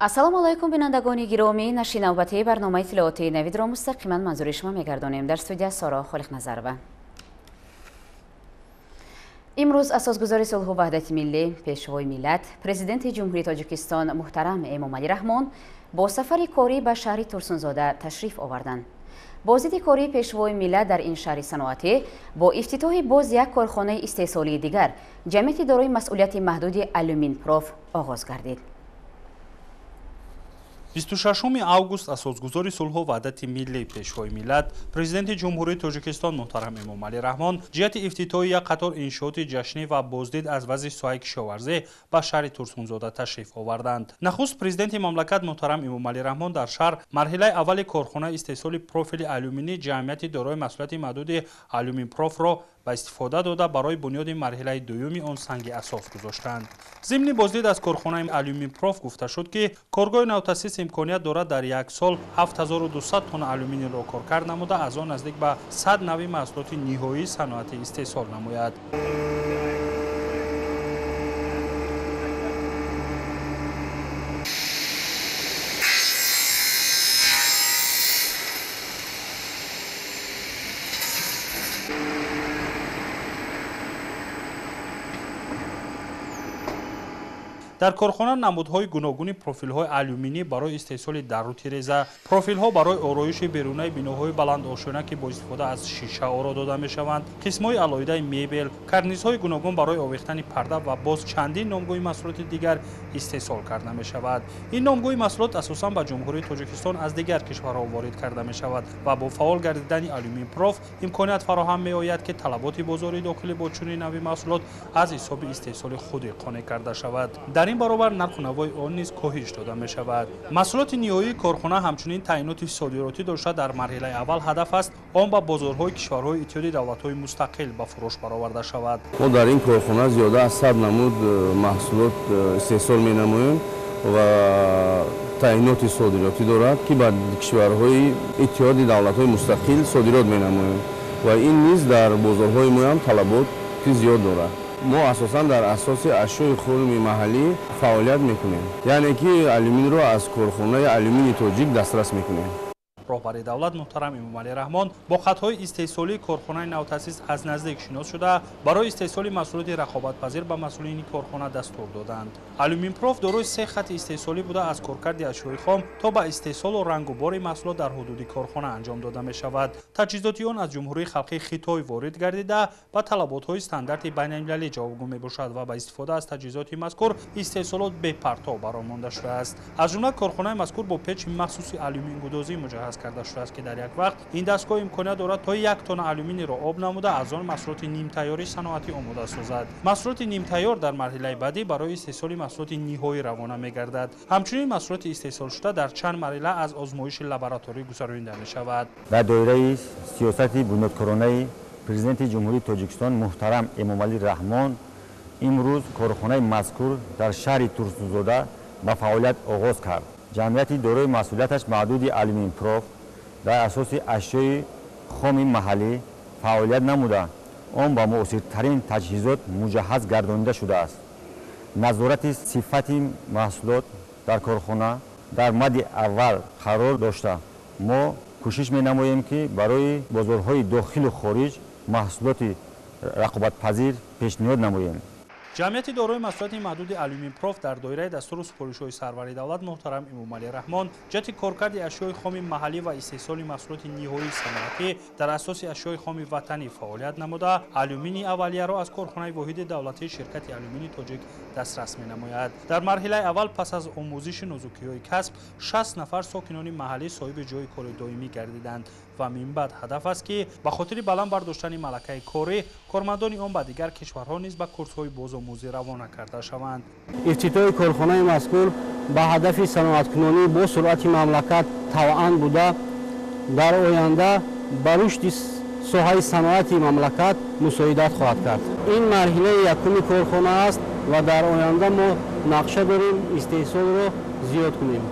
Ассалому алайкум, бинандагони гиромӣ. Нашри навбатии барномаи иттилоотии Навидро мустақиман манзури шумо мегардонем. Дар студия Соро Холиқназарова. Имрӯз асосгузори сулҳу ваҳдати миллӣ, пешвои миллат, президенти Ҷумҳурии Тоҷикистон муҳтарам Эмомалӣ Раҳмон бо сафари корӣ ба шаҳри Турсунзода ташриф оварданд. Боздиди кории пешвои миллат дар ин шаҳри саноатӣ бо ифтитоҳи боз як корхонаи истеҳсолии дигар, ҷамъияти дорои масъулияти маҳдуди Алюминпроф оғоз гардид. 26 август асосгузори сулҳу ваҳдати миллӣ, пешвои миллат, президенти Ҷумҳурии Тоҷикистон муҳтарам Эмомалӣ Раҳмон ҷиҳати ифтитоҳи як қатор иншооти ҷашнӣ ва боздид аз вазъи соҳаи кишоварзӣ ба шаҳри Турсунзода ташриф оварданд. Нахуст президенти мамлакат муҳтарам Эмомалӣ Раҳмон дар шаҳр марҳилаи аввали корхонаи истеҳсоли профили алюминӣ ҷамъияти дорои масъулияти маҳдуди Алюминпрофро ба истифода дода, барои бунёди марҳилаи дуюми он санги асос гузоштанд. Зимни боздид аз корхонаи Алюминпроф гуфта шуд, ки коргоҳи навтаъсис имконият дорад дар як сол 7200 тонна алюминийро коркард намуда, аз он наздик ба 100 нави маҳсулоти ниҳоии саноатӣ истеҳсол намояд. Дар корхона намудҳои гуногуни профилҳои алюминӣ барои истеҳсоли дару тиреза, профилҳо барои ороиши берунаи биноҳои баландошёна, ки бо истифода аз шиша оро дода мешаванд, қисмҳои алоҳидаи мебел, карнизҳои гуногун барои овехтани парда ва боз чандин номгӯи маҳсулоти дигар истеҳсол карда мешавад. Ин номгӯи маҳсулот асосан ба Ҷумҳурии Тоҷикистон аз дигар кишварҳо ворид карда мешавад ва бо фаъол гардидани Алюминпроф имконият фароҳам меояд, ки талаботи бозори дохилӣ бо чунин нави маҳсулот аз ҳисоби истеҳсоли худӣ қонеъ карда шавад. Дар ин баробар нарху навои он низ коҳиш дода мешавад. Маҳсулоти ниҳоии корхона ҳамчунин таъиноти содиротӣ дошта, дар марҳилаи аввал ҳадаф аст он ба бозорҳои кишварҳои Иттиҳоди давлатҳои мустақил ба фурӯш бароварда шавад. Мо дар ин корхона зиёда аз 100 намуд маҳсулот истеҳсол менамоем ва таъиноти содиротӣ дорад, ки ба кишварҳои Иттиҳоди давлатҳои мустақил содирот менамоем ва ин низ дар бозорҳои моам талаботи зиёд дорад. Мо асосан дар асоси ашёи хоми маҳаллӣ фаъолият мекунем, яъне ки алюминро аз корхонаи Алюмини Тоҷик дастрас мекунем. Роҳбари давлат муҳтарам Эмомалӣ Раҳмон бо хатҳои истеҳсолии корхонаи навтаъсис аз наздик шинос шуда, барои истеҳсоли маҳсулоти рақобатпазир ба масъулини корхона дастур доданд. Алюминпроф дорои се хати истеҳсолӣ буда, аз коркарди ашёи хом то ба истеҳсолу рангубори маҳсулот дар ҳудуди корхона анҷом дода мешавад. Таҷҳизоти он аз Ҷумҳурии Халқии Хитой ворид гардида, ба талаботҳои стандарти байналмилалӣ ҷавобгӯ мебошад ва ба истифода аз таҷҳизоти мазкур истеҳсолот бепартов баромонда шудааст. Аз ҷумла корхонаи мазкур бо печи махсуси алюмингудозӣ муҷаҳҳаз карда шудааст, ки дар як вақт ин дастгоҳ имконият дорад то як тонна алюминийро об намуда, аз он маҳсулоти нимтайёри саноатӣ омода созад. Маҳсулоти нимтайёр дар марҳилаи баъдӣ барои истеҳсоли маҳсулоти ниҳоӣ равона мегардад. Ҳамчунин маҳсулоти истеҳсолшуда дар чанд марҳила аз озмоиши лабораторӣ гузаронида мешавад. Дар доираи сиёсати бунёдкоронаи президенти Ҷумҳурии Тоҷикистон муҳтарам Эмомалӣ Раҳмон имрӯз корхонаи мазкур дар шаҳри Турсунзода ба фаъолият оғоз кард. Ҷамъияти дорои масъулияташ маҳдуди Алюминпроф дар асоси ашёи хоми маҳаллӣ фаъолият намуда, он ба муосиртарин таҷҳизот муҷаҳҳаз гардонида шудааст. Назорати сифати маҳсулот дар корхона дар мадди аввал қарор дошта, мо кӯшиш менамоем, ки барои бозорҳои дохилу хориҷ маҳсулоти рақобатпазир пешниҳод намоем. Ҷамъияти дорои масъулияти маҳдуди Алюминпроф дар доираи дастуру супоришҳои сарвари давлат муҳтарам Эмомалӣ Раҳмон ҷиҳати коркарди ашёи хоми маҳаллӣ ва истеҳсоли маҳсулоти ниҳоии саноатӣ дар асоси ашёи хоми ватанӣ фаъолият намуда, алюминии аввалияро аз корхонаи воҳиди давлатии ширкати Алюмини Тоҷик дастрас менамояд. Дар марҳилаи аввал пас аз омӯзиши нозукиҳои касб 60 нафар сокинони маҳаллӣ соҳиби ҷойи кори доимӣ гардиданд ва минбаъд ҳадаф аст, ки ба хотири баланд бардоштани малакаи корӣ кормандони он ба дигар кишварҳо низ ба курсҳои бозомӯзӣ равона карда шаванд. Ифтитоҳи корхонаи мазкур ба ҳадафи саноаткунонӣ бо суръати мамлакат тавъан буда, дар оянда ба рушди соҳаи саноати мамлакат мусоидат хоҳад кард. Ин марҳилаи якуми корхона аст ва дар оянда мо нақша дорем истеҳсолро зиёд кунем.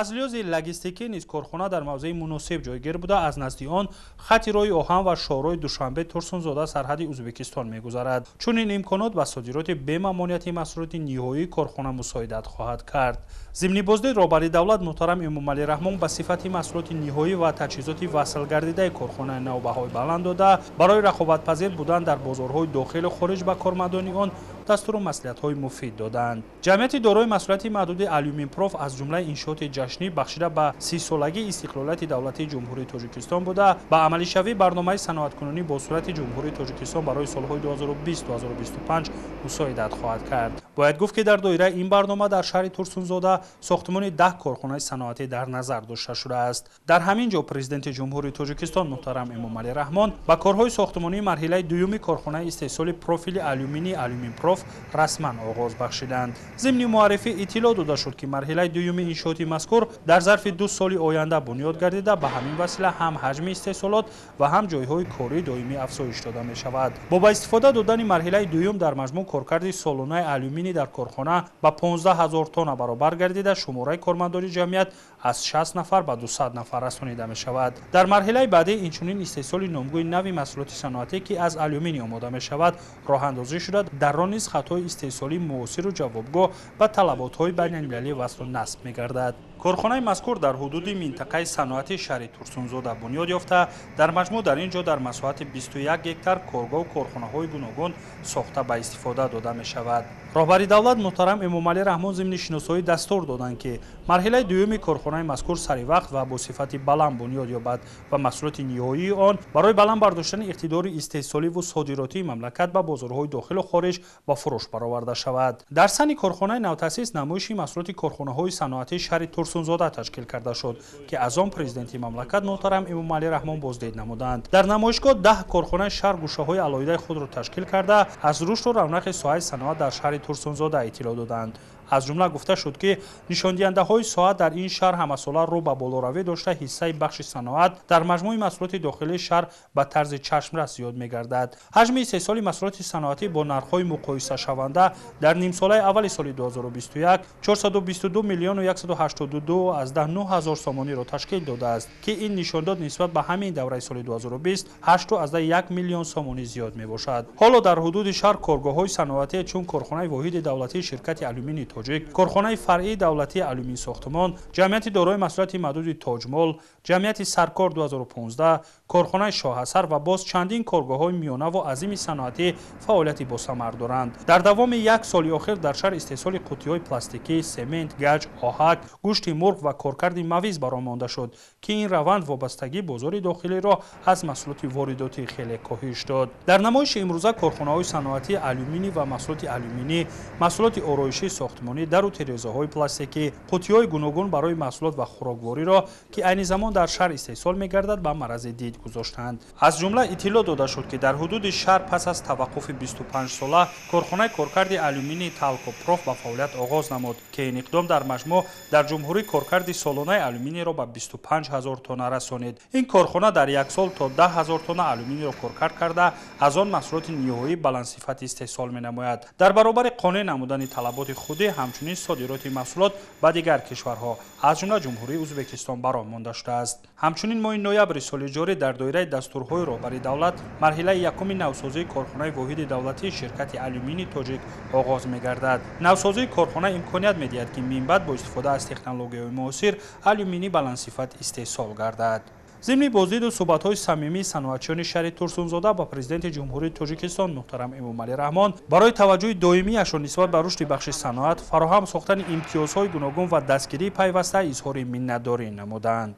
Аз лиҳози логистикӣ низ корхона дар мавзеи муносиб ҷойгир буда, аз назди он хати роҳи оҳан ва шоҳроҳи Душанбе Турсунзода сарҳади Ӯзбекистон мегузарад. Чунин имконот ба содироти бемамониати маҳсулоти ниҳоии корхона мусоидат хоҳад кард. Зимни боздид роҳбари давлат муҳтарам Эмомалӣ Раҳмон ба сифати маҳсулоти ниҳоӣ ва таҷҳизоти васлгардидаи корхонаи нав баҳои баланд дода, барои рақобатпазир будан дар бозорҳои дохилу хориҷ ба кормандони он дастуру маслиҳатҳои муфид доданд. Ҷамъияти дорои масъулияти маҳдуди Алюминпроф аз ҷумлаи иншооти ҷашнӣ бахшида ба 30-солагии истиқлолияти давлатии Ҷумҳурии Тоҷикистон буда, ба амалишавии барномаи саноаткунонӣ бо сурати Ҷумҳурии Тоҷикистон барои солҳои 2020-2025 мусоидат хоҳад кард. Бояд гуфт, ки дар доираи ин барнома дар шаҳри Турсунзода сохтмони 10 корхонаи саноатӣ дар назар дошта шудааст. Дар ҳамин ҷо Президенти Ҷумҳурии Тоҷикистон муҳтарам Эмомалӣ Раҳмон ба корҳои сохтмонии марҳилаи дуюми корхонаи истеҳсоли профили алюминии Алюминпроф расман оғоз бахшиданд. Зимни муаррифӣ иттилоъ дода шуд, ки марҳилаи дуюми иншооти мазкур дар зарфи 2 соли оянда бунёд гардида, ба ҳамин васила ҳам ҳаҷми истеҳсолот ва ҳам ҷойҳои кории доимӣ афзоиш дода мешавад. Бо ба истифода додани марҳилаи дуюм дар маҷмӯъ коркарди солонаи алюминӣ дар корхона ба 15 000 тонна баробар гардида, шумораи кормандони ҷамъият аз 60 нафар ба 200 нафар расонида мешавад. Дар марҳилаи баъдӣ инчунин истеҳсоли номгӯи нави маҳсулоти саноатӣ, ки аз алюминий омода мешавад, роҳандозӣ шуда, дар он низ хатҳои истеҳсолии муосиру ҷавобгоҳ ба талаботҳои байналмилалӣ васлу насб мегардад. Корхонаи мазкур дар ҳудуди минтақаи саноати шаҳри Турсунзода бунёд ёфта, дар маҷмӯъ дар ин ҷо дар масоҳати 21 гектар коргоҳу корхонаҳои гуногун сохта ба истифода дода мешавад. Роҳбари давлат муҳтарам Эмомалӣ Раҳмон зимни шиносоӣ дастур доданд, ки марҳилаи дуюми корхонаи мазкур саривақт ва бо сифати баланд бунёд ёбад ва маҳсулоти ниҳоии он барои баланд бардоштани иқтидори истеҳсоливу содиротии мамлакат ба бозорҳои дохилу хориҷ ба фурӯш бароварда шавад. Дар сани корхонаи навтаъсис намоиши маҳсулоти корхонаҳои саноатии шаҳри Турсунзода ташкил карда шуд, ки аз он президенти мамлакат муҳтарам Эмомалӣ Раҳмон боздид намуданд. Дар намоишгоҳ 10 корхонаи шаҳр гӯшаҳои алоҳидаи худро ташкил карда, аз рушду равнақи соҳаи саноат дар шаҳри Турсунзода иттилоъ доданд. Аз ҷумла гуфта шуд, ки нишондиҳандаҳои соат дар ин шаҳр ҳамасола рӯ ба болоравӣ дошта, ҳиссаи бахши саноат дар маҷмӯи маҳсулоти дохилии шаҳр ба тарзи чашмрас зиёд мегардад. Ҳаҷми истеҳсоли маҳсулоти саноатӣ бо нархҳои муқоисашаванда дар нимсолаи аввали соли 2021 422 миллиону 182,9 ҳазор сомониро ташкил додааст, ки ин нишондод нисбат ба ҳамин давраи соли 2020 8,1 миллион сомонӣ зиёд мебошад. Ҳоло дар ҳудуди шаҳр коргоҳҳои саноатӣ чун корхонаи воҳиди давлатии ширкати алюминии Тоҷик, корхонаи фаръии давлатии алюмин сохтмон, ҷамъияти дорои масъулияти маҳдуди Тоҷмол, ҷамъияти Саркор 2015, корхонаи Шоҳасар ва боз чандин коргоҳҳои миёнаву азими саноатӣ фаъолияти босамар доранд. Дар давоми як соли охир дар шаҳр истеҳсоли қуттиҳои пластикӣ, семент, гаҷ, оҳак, гӯшти мурғ ва коркарди мавиз баром монда шуд, ки ин раванд вобастагии бозори дохилиро аз маҳсулоти воридотӣ хеле коҳиш дод. Дар намоиши имрӯза корхонаҳои саноатии алюминӣ ва маҳсулоти алюминӣ, маҳсулоти ороишии сохтмонӣ, дару терезаҳои пластикӣ, қуттиҳои гуногун барои маҳсулот ва хӯроквориро, ки айни замон дар шаҳр истеҳсол мегардад, ба маърази дид гузоштанд. Аз ҷумла иттилоъ дода шуд, ки дар ҳудуди шаҳр пас аз таваққуфи 25-сола корхонаи коркарди алюминии Талкопроф ба фаъолият оғоз намуд, ки ин иқдом дар маҷмӯъ дар ҷумҳурӣ коркарди солонаи алюминийро ба 25 000 тонна расонид. Ин корхона дар як сол то 10 000 тонна алюминийро коркард карда, аз он маҳсулоти ниҳоии баландсифат истеҳсол менамояд. Дар баробари қонеъ намудани талаботи худӣ, ҳамчунин содироти маҳсулот ба дигар кишварҳо, аз ҷумла Ҷумҳурии Ӯзбекистон баром монда шудааст. Ҳамчунин моҳи ноябри соли ҷорӣ дар доираи дастурҳои роҳбари давлат марҳилаи якуми навсозии корхонаи воҳиди давлатии ширкати алюминии Тоҷик оғоз мегардад. Навсозии корхона имконият медиҳад, ки минбаъд бо истифода аз технологияҳои муосир алюминии баландсифат истеҳсол гардад. Зимни боздиду суҳбатҳои самимии саноатчиёни шаҳри Турсунзода ба президенти Ҷумҳурии Тоҷикистон муҳтарам Эмомалӣ Раҳмон барои таваҷҷӯҳи доимияшон нисбат ба рушди бахши саноат, фароҳам сохтани имтиёзҳои гуногун ва дастгирии пайваста изҳори миннатдорӣ намуданд.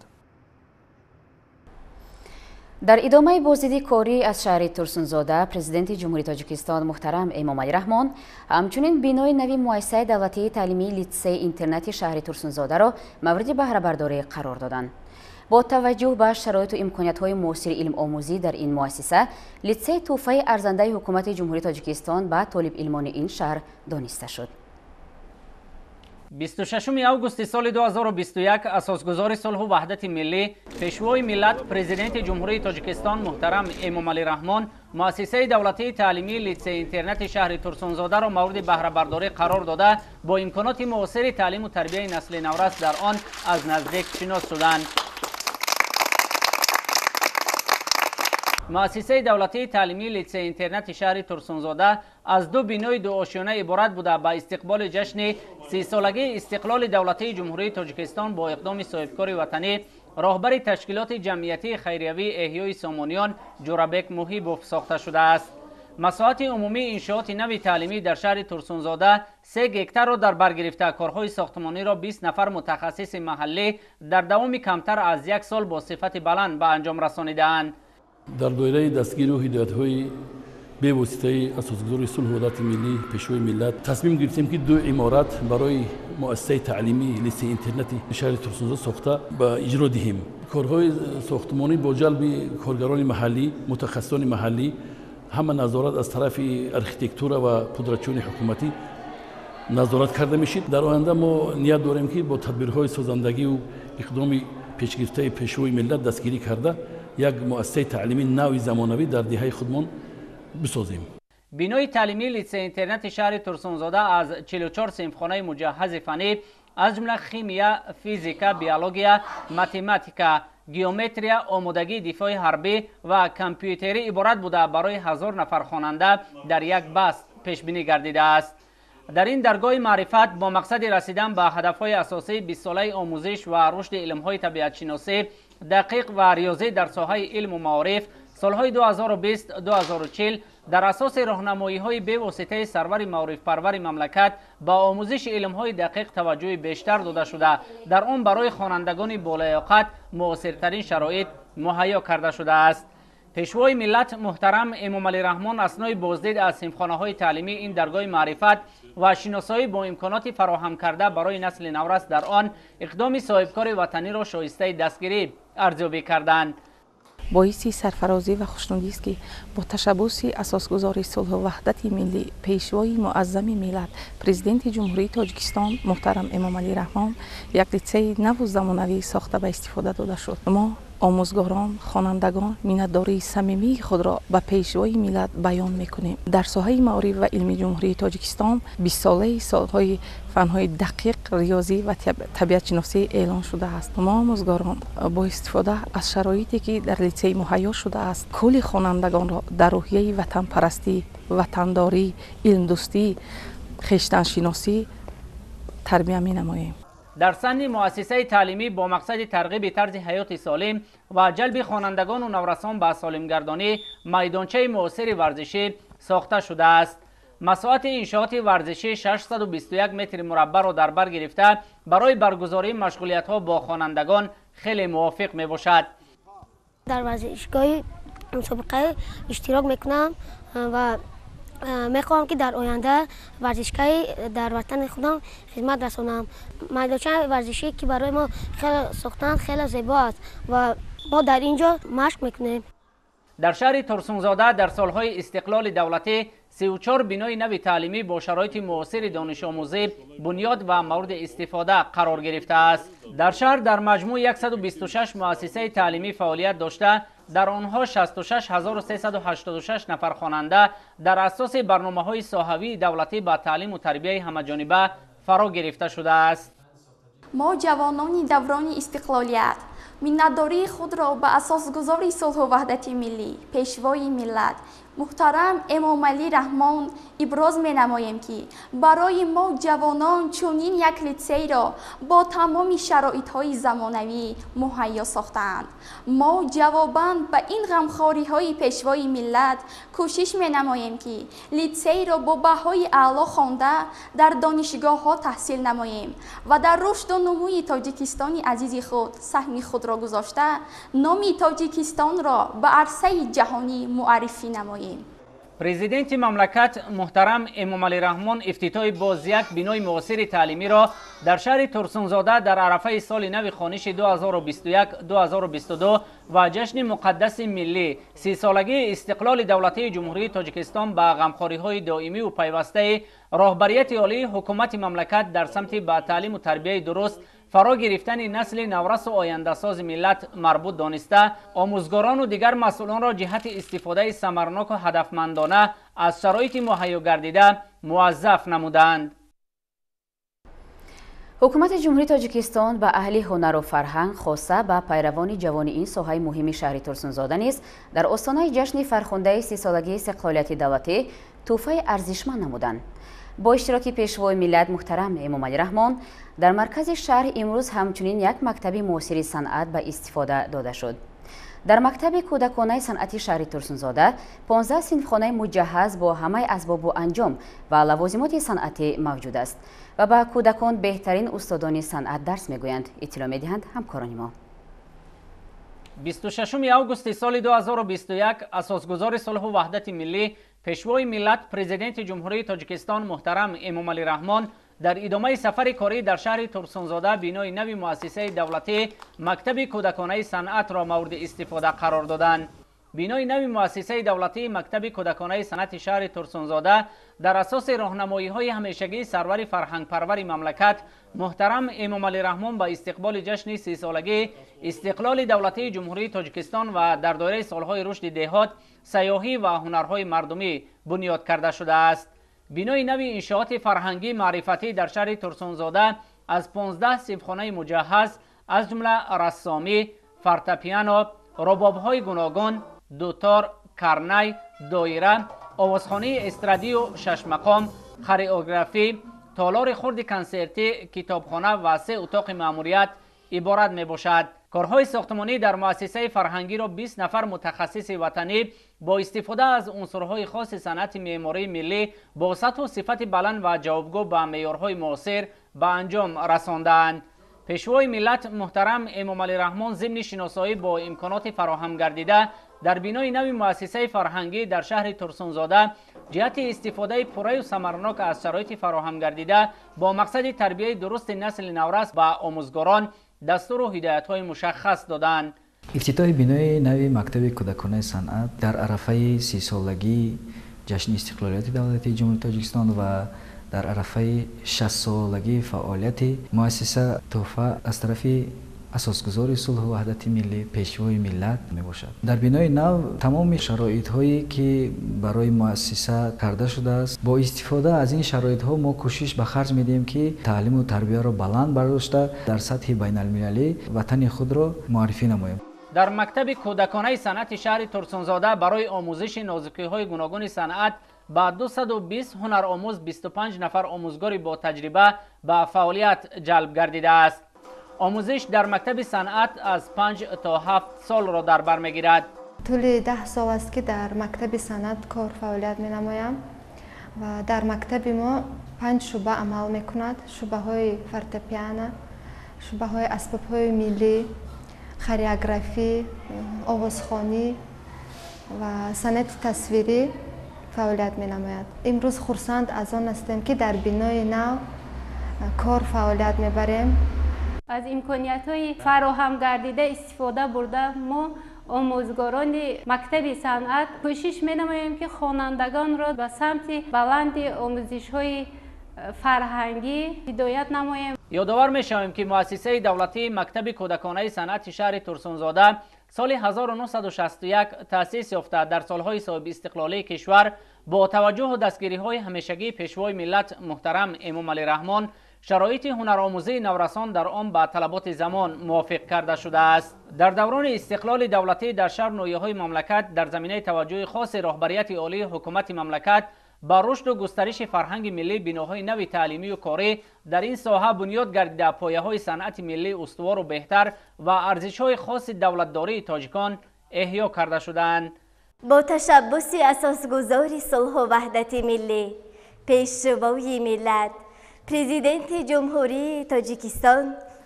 Дар идомаи боздиди корӣ аз шаҳри Турсунзода президенти Ҷумҳурии Тоҷикистон муҳтарам Эмомалӣ Раҳмон ҳамчунин бинои нави муассисаи давлатии таълимии литсей интернати шаҳри Турсунзодаро мавриди баҳрабардорӣ қарор доданд. Бо таваҷҷӯҳ ба шароиту имкониятҳои муосири илмомӯзӣ дар ин муассиса, литсей тӯҳфаи арзандаи ҳукумати Ҷумҳурии Тоҷикистон ба толибилмони ин шаҳр дониста шуд. 26 августи соли 2021 асосгузори сулҳу ваҳдати миллӣ, пешвои миллат, президенти Ҷумҳурии Тоҷикистон муҳтарам Эмомалӣ Раҳмон муассисаи давлатии таълимии литсей-интернати шаҳри Турсунзодаро мавриди баҳрабардорӣ қарор дода, бо имконоти муосири таълиму тарбияи насли наврас дар он аз наздик шинос шуданд. Муассисаи давлатии таълимии литсей-интернати шаҳри Турсунзода аз ду бинои дуошёна иборат буда, ба истиқболи ҷашни 30-солагии истиқлоли давлатии Ҷумҳурии Тоҷикистон бо иқдоми соҳибкори ватанӣ, роҳбари ташкилоти ҷамъиятии хайриявии эҳёи Сомониён Ҷӯрабек Муҳибов сохта шудааст. Масоҳати умумии иншооти нави таълимӣ дар шаҳри Турсунзода 3 гектарро дар бар гирифта, корҳои сохтмониро 20 нафар мутахассиси маҳаллӣ дар давоми камтар аз як сол бо сифати баланд ба анҷом расонидаанд. Дар доираи дастгирию ҳидоятҳои бевоситаи асосгузори сулҳу ваҳдати миллӣ, пешвои миллат, тасмим гирифтем, ки ду иморат барои муассисаи таълимии литсей-интернати шаҳри Турсунзода сохта ба иҷро диҳем. Корҳои сохтмонӣ бо ҷалби коргарони маҳаллӣ, мутахассисони маҳаллӣ, ҳама назорат аз тарафи архитектура ва пудратчиёни ҳукуматӣ назорат карда мешид. Дар оянда мо ният дорем, ки бо тадбирҳои созандагию иқдоми пешгирифтаи пешвои миллат дастгирӣ карда, як муассисаи таълимии нави замонавӣ дар деҳаи худмон бисозем. Бинои таълимии литсей-интернати шаҳри Турсунзода аз 44 синфхонаи муҷаҳҳази фаннӣ, аз ҷумла химия, физика, биология, математика, геометрия, омодагии дифои ҳарбӣ ва компютерӣ иборат буда, барои 1000 нафар хонанда дар як баст пешбинӣ гардидааст. Дар ин даргоҳи маърифат бо мақсади расидан ба ҳадафҳои асосии 20-солаи омӯзиш ва рушди илмҳои табиатшиносӣ, дақиқ ва риёзӣ дар соҳаи илму маориф солҳои 2020-2040 дар асоси роҳнамоиҳои бевоситаи сарвари маорифпарвари мамлакат ба омӯзиши илмҳои дақиқ таваҷҷӯҳи бештар дода шуда, дар он барои хонандагони болаёқат муосиртарин шароит муҳайё карда шудааст. Пешвои миллат муҳтарам Эмомалӣ Раҳмон аснои боздид аз синфхонаҳои таълимии ин даргоҳи маърифат ва шиносоӣ бо имконоти фароҳам карда барои насли наврас дар он иқдоми соҳибкори ватаниро шоистаи дастгирӣ арзёбӣ карданд. Боиси сарфарозӣ ва хушнудист, ки бо ташаббуси асосгузори сулҳу ваҳдати миллӣ, пешвои муаззами миллат, президенти Ҷумҳурии Тоҷикистон муҳтарам Эмомалӣ Раҳмон як литсеи наву замонавӣ сохта ба истифода дода шуд. Мо омӯзгорон, хонандагон миннатдории самимии худро ба пешвои миллат баён мекунем. Дар соҳаи маориф ва илми Ҷумҳурии Тоҷикистон 20-солаи солҳои фанҳои дақиқ, риёзӣ ва табиатшиносӣ эълон шудааст. Мо омӯзгорон бо истифода аз шароите, ки дар литсей муҳайё шудааст, кулли хонандагонро дар рӯҳияи ватанпарастӣ, ватандорӣ, илмдӯстӣ, хештаншиносӣ тарбия менамоем. Дар санни муассисаи таълимӣ бо мақсади тарғиби тарзи ҳаёти солим ва ҷалби хонандагону наврасон ба солимгардонӣ майдончаи муосири варзишӣ сохта шудааст. Масоҳати иншооти варзишӣ 621 метри мураббаъро дар бар гирифта, барои баргузории машғулиятҳо бо хонандагон хеле мувофиқ мебошад. Дар варзишгоҳи мусобиқа иштирок мекунам ва мехоҳам, ки дар оянда варзишгари дар ватани худам хизмат расонам. Майдончаи варзишӣ, ки барои мо хеле сохтанд, хеле зебо аст ва мо дар ин ҷо машқ мекунем. Дар шаҳри Турсунзода дар солҳои истиқлоли давлатӣ 34 бинои нави таълимӣ бо шароити муосири донишомӯзӣ бунёд ва мавриди истифода қарор гирифтааст. Дар шаҳр дар маҷмӯъ 126 муассисаи таълимӣ фаъолият дошта, дар онҳо 66386 нафар хонанда дар асоси барномаҳои соҳавии давлатӣ ба таълиму тарбияи ҳамаҷониба фаро гирифта шудааст. Мо ҷавонони даврони истиқлолият миннатдории худро ба асосгузори сулҳу ваҳдати миллӣ, пешвои миллат муҳтарам Эмомалӣ Раҳмон иброз менамоем, ки барои мо ҷавонон чунин як литсейро бо тамоми шароитҳои замонавӣ муҳайё сохтаанд. Мо ҷавобан ба ин ғамхориҳои пешвои миллат кӯшиш менамоем, ки литсейро бо баҳои аъло хонда дар донишгоҳҳо таҳсил намоем ва дар рушду нумӯи Тоҷикистони азизи худ саҳми худро гузошта, номи Тоҷикистонро ба арсаи ҷаҳонӣ муаррифӣ намоем. Президенти мамлакат муҳтарам Эмомалӣ Раҳмон ифтитоҳи боз як бинои муосири таълимиро дар шаҳри Турсунзода дар арафаи соли нави хониши 2021-2022 ва ҷашни муқаддаси миллӣ 30-солагии истиқлоли давлатии Ҷумҳурии Тоҷикистон ба ғамхориҳои доимиву пайвастаи роҳбарияти олии ҳукумати мамлакат дар самти ба таълиму тарбияи дуруст фаро гирифтани насли наврасу ояндасози миллат марбут дониста, омӯзгорону дигар масъулонро ҷиҳати истифодаи самарноку ҳадафмандона аз шароити муҳайё гардида муваззаф намуданд. Ҳукумати Ҷумҳурии Тоҷикистон ба аҳли ҳунару фарҳанг, хоса ба пайравони ҷавони ин соҳаи муҳими шаҳри Турсунзода низ дар остонаи ҷашни фархундаи 30-солагии истиқлолияти давлатӣ тӯҳфаи арзишманд намуданд. Бо иштироки пешвои миллат муҳтарам Эмомалӣ Раҳмон дар маркази шаҳр имрӯз ҳамчунин як мактаби муосири санъат ба истифода дода шуд. Дар мактаби кӯдаконаи санъати шаҳри Турсунзода 15 синфхонаи муҷаҳҳаз бо ҳамаи асбобу анҷом ва лавозимоти санъатӣ мавҷуд аст ва ба кӯдакон беҳтарин устодони санъат дарс мегӯянд, иттилоъ медиҳанд ҳамкорони мо. 26 августи соли 2021 асосгузори сулҳу ваҳдати миллӣ, пешвои миллат, президенти Ҷумҳурии Тоҷикистон муҳтарам Эмомалӣ Раҳмон дар идомаи сафари корӣ дар шаҳри Турсунзода бинои нави муассисаи давлатӣ мактаби кӯдаконаи санъатро мавриди истифода қарор доданд. Бинои нави муассисаи давлатии мактаби кӯдаконаи санъати шаҳри Турсунзода дар асоси роҳнамоиҳои ҳамешагии сарвари фарҳангпарвари мамлакат муҳтарам Эмомалӣ Раҳмон ба истиқболи ҷашни 30-солагии истиқлоли давлатии Ҷумҳурии Тоҷикистон ва дар доираи солҳои рушди деҳот, сайёҳӣ ва ҳунарҳои мардумӣ бунёд карда шудааст. Бинои нави иншооти фарҳангӣ маърифатӣ дар шаҳри Турсунзода аз 15 синфхонаи муҷаҳҳаз, аз ҷумла рассомӣ, фортепиано, рубобҳои гуногун, дутор, карнай, доира, овозхонии эстрадию шашмақом, хореографӣ, толори хурди консертӣ, китобхона ва 3 утоқи маъмурият иборат мебошад. Корҳои сохтмонӣ дар муассисаи фарҳангиро 20 нафар мутахассиси ватанӣ бо истифода аз унсурҳои хоси санъати меъмории миллӣ бо сатҳу сифати баланд ва ҷавобгӯ ба меъёрҳои муосир ба анҷом расондаанд. Пешвои миллат муҳтарам Эмомалӣ Раҳмон зимни шиносоӣ бо имконоти фароҳам гардида дар бинои нави муассисаи фарҳангӣ дар шаҳри Турсунзода ҷиҳати истифодаи пурраю самарнок аз шароити фароҳам гардида бо мақсади тарбияи дурусти насли наврас ба омӯзгорон дастуру ҳидоятҳои мушаххас доданд. Ифтитоҳи бинои нави мактаби кӯдаконаи санъат дар арафаи 30-солагии ҷашни истиқлолияти давлатии Ҷумҳурии Тоҷикистон ва дар арафаи 60-солагии фаъолияти муассиса тӯҳфа аз тарафи асосгузори сулҳу ваҳдати миллӣ, пешвои миллат мебошад. Дар бинои нав тамоми шароитҳое ки барои муассиса карда шудааст, бо истифода аз ин шароитҳо мо кӯшиш ба харҷ медиҳем ки таълиму тарбияро баланд бардошта дар сатҳи байналмилалӣ ватани худро муаррифӣ намоем. Дар мактаби кӯдаконаи санъати шаҳри Турсунзода барои омӯзиши нозукиҳои гуногуни санъат ба 220 ҳунаромӯз 25 нафар омӯзгори бо таҷриба ба фаъолият ҷалб гардидааст. Омӯзиш дар мактаби санъат аз 5 то 7 солро дар бар мегирад. Тӯли 10 сол аст ки дар мактаби санъат кор фаъолият менамоям ва дар мактаби мо 5 шӯъба амал мекунад: шӯъбаҳои фортепиано, шӯъбаҳои асбобҳои миллӣ, хореографӣ, овозхонӣ ва санъати тасвирӣ фаъолият менамояд. Имрӯз хурсанд аз он ҳастем ки дар бинои нав кор фаъолият мебарем. Аз имкониятҳои фароҳам гардида истифода бурда мо омӯзгорони мактаби санъат кӯшиш менамоем ки хонандагонро ба самти баланди омӯзишҳои фарҳангӣ ҳидоят намоем. Ёдовар мешавем ки муассисаи давлатии мактаби кӯдаконаи санъати шаҳри Турсунзода соли 1961 таъсис ёфта дар солҳои соҳибистиқлолии кишвар бо таваҷҷӯҳу дастгириҳои ҳамешагии пешвои миллат муҳтарам Эмомалӣ Раҳмон шароити ҳунаромӯзии наврасон дар он ба талаботи замон мувофиқ карда шудааст. Дар даврони истиқлоли давлатӣ дар шаҳр ноҳияҳои мамлакат дар заминаи таваҷҷӯҳи хоси роҳбарияти олии ҳукумати мамлакат ба рушду густариши фарҳанги миллӣ биноҳои нави таълимию корӣ дар ин соҳа бунёд гардида пояҳои санъати миллӣ устувору беҳтар ва арзишҳои хоси давлатдории тоҷикон эҳё карда шудаанд. Бо ташаббуси асосгузори сулҳу ваҳдати миллӣ, пешвои миллат, президенти Ҷумҳурии Тоҷикистон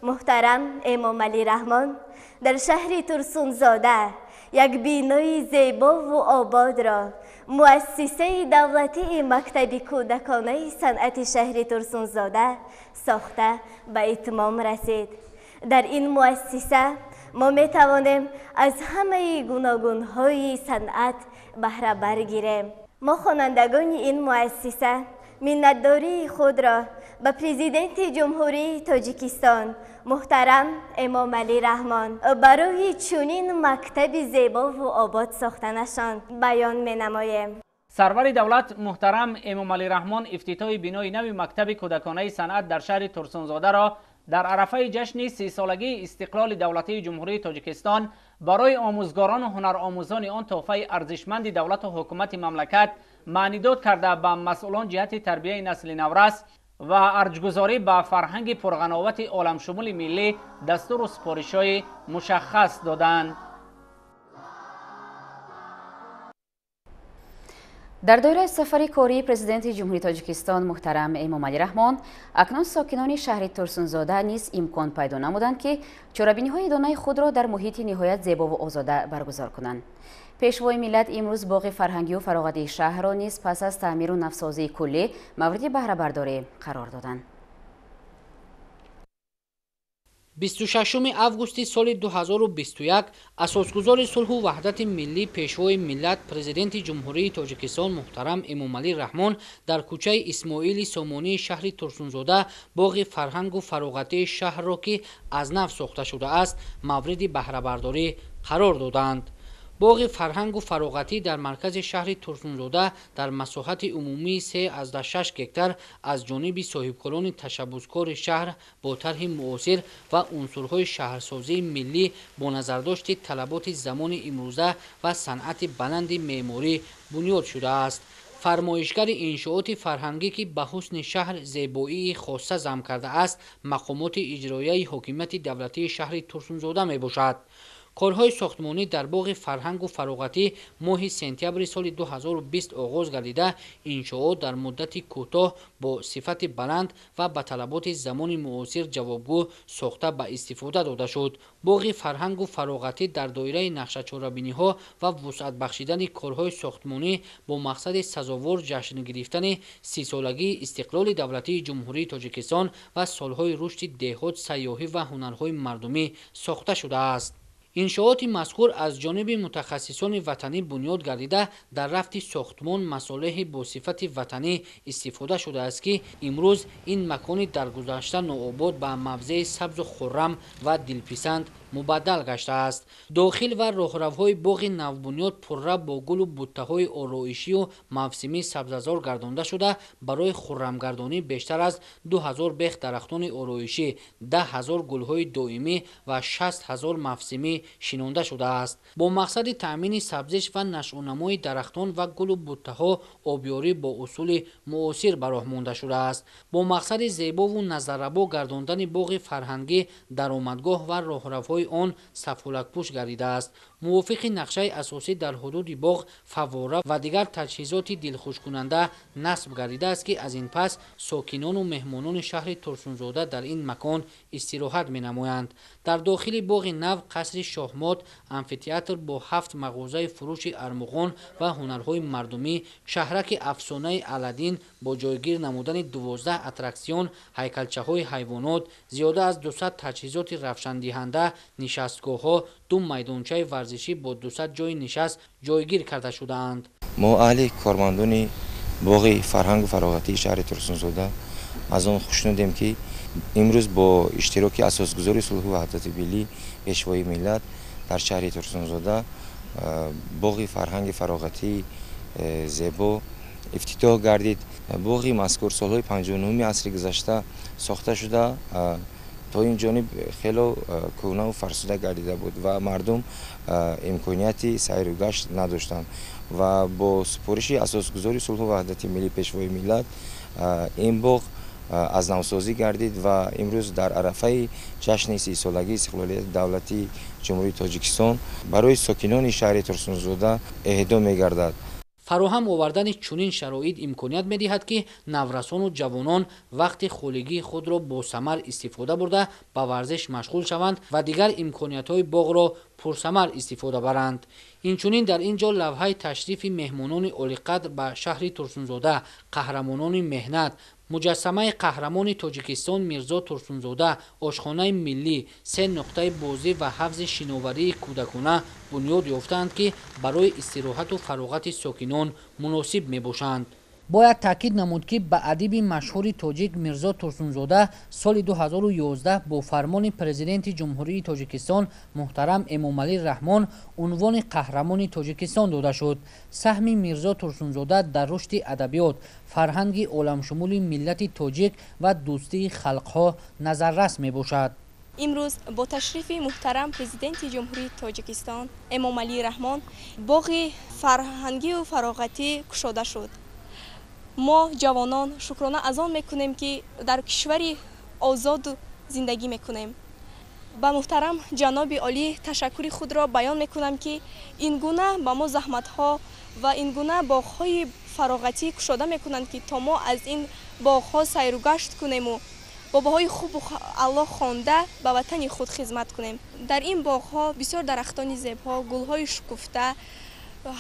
муҳтарам Эмомалӣ Раҳмон дар шаҳри Турсунзода як бинои зебову ободро Муассисаи давлатии мактаби кӯдаконаи санъати шаҳри Турсунзода сохта ба итмом расид. Дар ин муассиса мо метавонем аз ҳамаи гуногунҳои санъат баҳра баргирем. Мо хонандагони ин муассиса миннатдории худро ба Президенти Ҷумҳурии Тоҷикистон муҳтарам Эмомалӣ Раҳмон барои чунин мактаби зебову обод сохтанашон баён менамоем. Сарвари давлат муҳтарам Эмомалӣ Раҳмон ифтитоҳи бинои нави мактаби кӯдаконаи санъат дар шаҳри Турсунзодаро дар арафаи ҷашни 30-солагии истиқлоли давлатии Ҷумҳурии Тоҷикистон барои омӯзгорону ҳунаромӯзони он тӯҳфаи арзишманди давлату ҳукумати мамлакат маънидод карда ба масъулон ҷиҳати тарбияи насли наврас ва арҷгузорӣ ба фарҳанги пурғановати оламшумули миллӣ дастуру супоришҳои мушаххас доданд. Дар доираи сафари кории Президенти Ҷумҳурии Тоҷикистон муҳтарам Эмомалӣ Раҳмон акнун сокинони шаҳри Турсунзода низ имкон пайдо намуданд, ки чорабиниҳои донаи худро дар муҳити ниҳоят зебову озода баргузор кунанд. Пешвои миллат имрӯз боғи фарҳангию фароғатии шаҳрро низ пас аз таъмиру навсозии куллӣ мавриди баҳрабардорӣ қарор доданд. 26 августи соли 2021 асосгузори сулҳу ваҳдати миллӣ, пешвои миллат, Президенти Ҷумҳурии Тоҷикистон муҳтарам Эмомалӣ Раҳмон дар кӯчаи Исмоили Сомонии шаҳри Турсунзода боғи фарҳангу фароғатии шаҳрро, ки аз нав сохта шудааст, мавриди баҳрабардорӣ қарор доданд. Боғи фарҳангу фароғатӣ дар маркази шаҳри Турсунзода дар масоҳати умумии 3,6 гектар аз ҷониби соҳибкорони ташаббускори шаҳр бо тарҳи муосир ва унсурҳои шаҳрсозии миллӣ бо назардошти талаботи замони имрӯза ва санъати баланди меъморӣ бунёд шудааст. Фармоишгари иншооти фарҳангӣ, ки ба ҳусни шаҳр зебоии хоса зам кардааст, мақомоти иҷроияи ҳокимияти давлатии шаҳри Турсунзода мебошад. Корҳои сохтмонӣ дар боғи фарҳангу фароғатӣ моҳи сентябри соли 2020 оғоз гардида, иншоот дар муддати кӯтоҳ бо сифати баланд ва ба талаботи замони муосир ҷавобгӯ сохта ба истифода дода шуд. Боғи фарҳангу фароғатӣ дар доираи нақшачорабиниҳо ва вусъат бахшидани корҳои сохтмонӣ бо мақсади сазовор ҷашн гирифтани 30-солагии истиқлоли давлатии Ҷумҳурии Тоҷикистон ва солҳои рушди деҳот, сайёҳӣ ва ҳунарҳои мардумӣ сохта шудааст. Иншооти мазкур аз ҷониби мутахассисони ватанӣ бунёд гардида, дар рафти сохтмон масолеҳи бо сифати ватанӣ истифода шудааст, ки имрӯз ин макони дар гузашта нообод ба мавзеи сабзу хуррам ва дилписанд мубаддал гаштааст. Дохил ва роҳравҳои боғи навбунёд пурра бо гулу буттаҳои ороишию мавсимӣ сабзазор гардонда шуда, барои хуррамгардонӣ бештар аз 2000 бех дарахтони ороишӣ, 10 000 гулҳои доимӣ ва 60 000 мавсимӣ шинонда шудааст. Бо мақсади таъмини сабзиш ва нашъунамои дарахтон ва гулу буттаҳо обёрӣ бо усули муосир ба роҳ монда шудааст. Бо мақсади зебову назаррабо гардондани боғи фарҳангӣ, даромадгоҳ ва роҳравҳои он сафолакпӯш гардидааст. Мувофиқи нақшаи асосӣ дар ҳудуди боғ фаввора ва дигар таҷҳизоти дилхушкунанда насб гардидааст, ки аз ин пас сокинону меҳмонони шаҳри Турсунзода дар ин макон истироҳат менамоянд. Дар дохили боғи нав қасри шоҳмот, амфитеатр бо 7 мағозаи фурӯши армуғон ва ҳунарҳои мардумӣ, шаҳраки афсонаи Аладдин бо ҷойгир намудани 12 аттраксион, ҳайкалчаҳои ҳайвонот, зиёда аз 200 таҷҳизоти равшандиҳанда, нишастгоҳҳо, ду майдончаи варзишӣ бо 200 ҷойи нишаст ҷойгир карда шудаанд. Мо аҳли кормандони боғи фарҳангу фароғатии шаҳри Турсунзода аз он хушнудем, ки имрӯз бо иштироки асосгузори сулҳу ваҳдати миллӣ, пешвои миллат дар шаҳри Турсунзода боғи фарҳанги фароғатии зебо ифтитоҳ гардид. Боғи мазкур солҳои 59-уми асри гузашта сохта шуда, то ин ҷониб хело кӯҳнаву фарсуда гардида буд ва мардум имконияти сайру гашт надоштанд ва бо супориши асосгузори сулҳу ваҳдати миллӣ, пешвои миллат ин боғ аз навсозӣ гардид ва имрӯз дар арафаи ҷашни 30-солагии истиқлолияти давлатии Ҷумҳурии Тоҷикистон барои сокинони шаҳри Турсунзода эҳдо мегардад. Фароҳам овардани чунин шароит имконият медиҳад, ки наврасону ҷавонон вақти холигии худро бо самар истифода бурда, ба варзиш машғул шаванд ва дигар имкониятҳои боғро пурсамар истифода баранд. Инчунин дар ин ҷо лавҳаи ташрифи меҳмонони олиқадр ба шаҳри Турсунзода, қаҳрамонони меҳнат, муҷассамаи қаҳрамони Тоҷикистон Мирзо Турсунзода, ошхонаи миллӣ, се нуқтаи бозӣ ва ҳавзи шиноварии кӯдакона бунёд ёфтаанд, ки барои истироҳату фароғати сокинон муносиб мебошанд. Бояд таъкид намуд, ки ба адиби машҳури тоҷик Мирзо Турсунзода соли 2011 бо фармони Президенти Ҷумҳурии Тоҷикистон муҳтарам Эмомалӣ Раҳмон унвони Қаҳрамони Тоҷикистон дода шуд. Саҳми Мирзо Турсунзода дар рушди адабиёт, фарҳанги оламшумули миллати тоҷик ва дӯстии халқҳо назаррас мебошад. Имрӯз бо ташрифи муҳтарам Президенти Ҷумҳурии Тоҷикистон Эмомалӣ Раҳмон боғи фарҳангию фароғатӣ кушода шуд. Мо ҷавонон шукрона аз он мекунем, ки дар кишвари озод зиндагӣ мекунем. Ба муҳтарам ҷаноби олӣ ташаккури худро баён мекунам, ки ин гуна ба мо заҳматҳо ва ин гуна боғҳои фароғатӣ кушода мекунанд, ки то мо аз ин боғҳо сайру гашт кунему бобоҳои хубу алло хонда ба ватани худ хизмат кунем. Дар ин боғҳо бисёр дарахтони зебҳо, гулҳои шукуфта,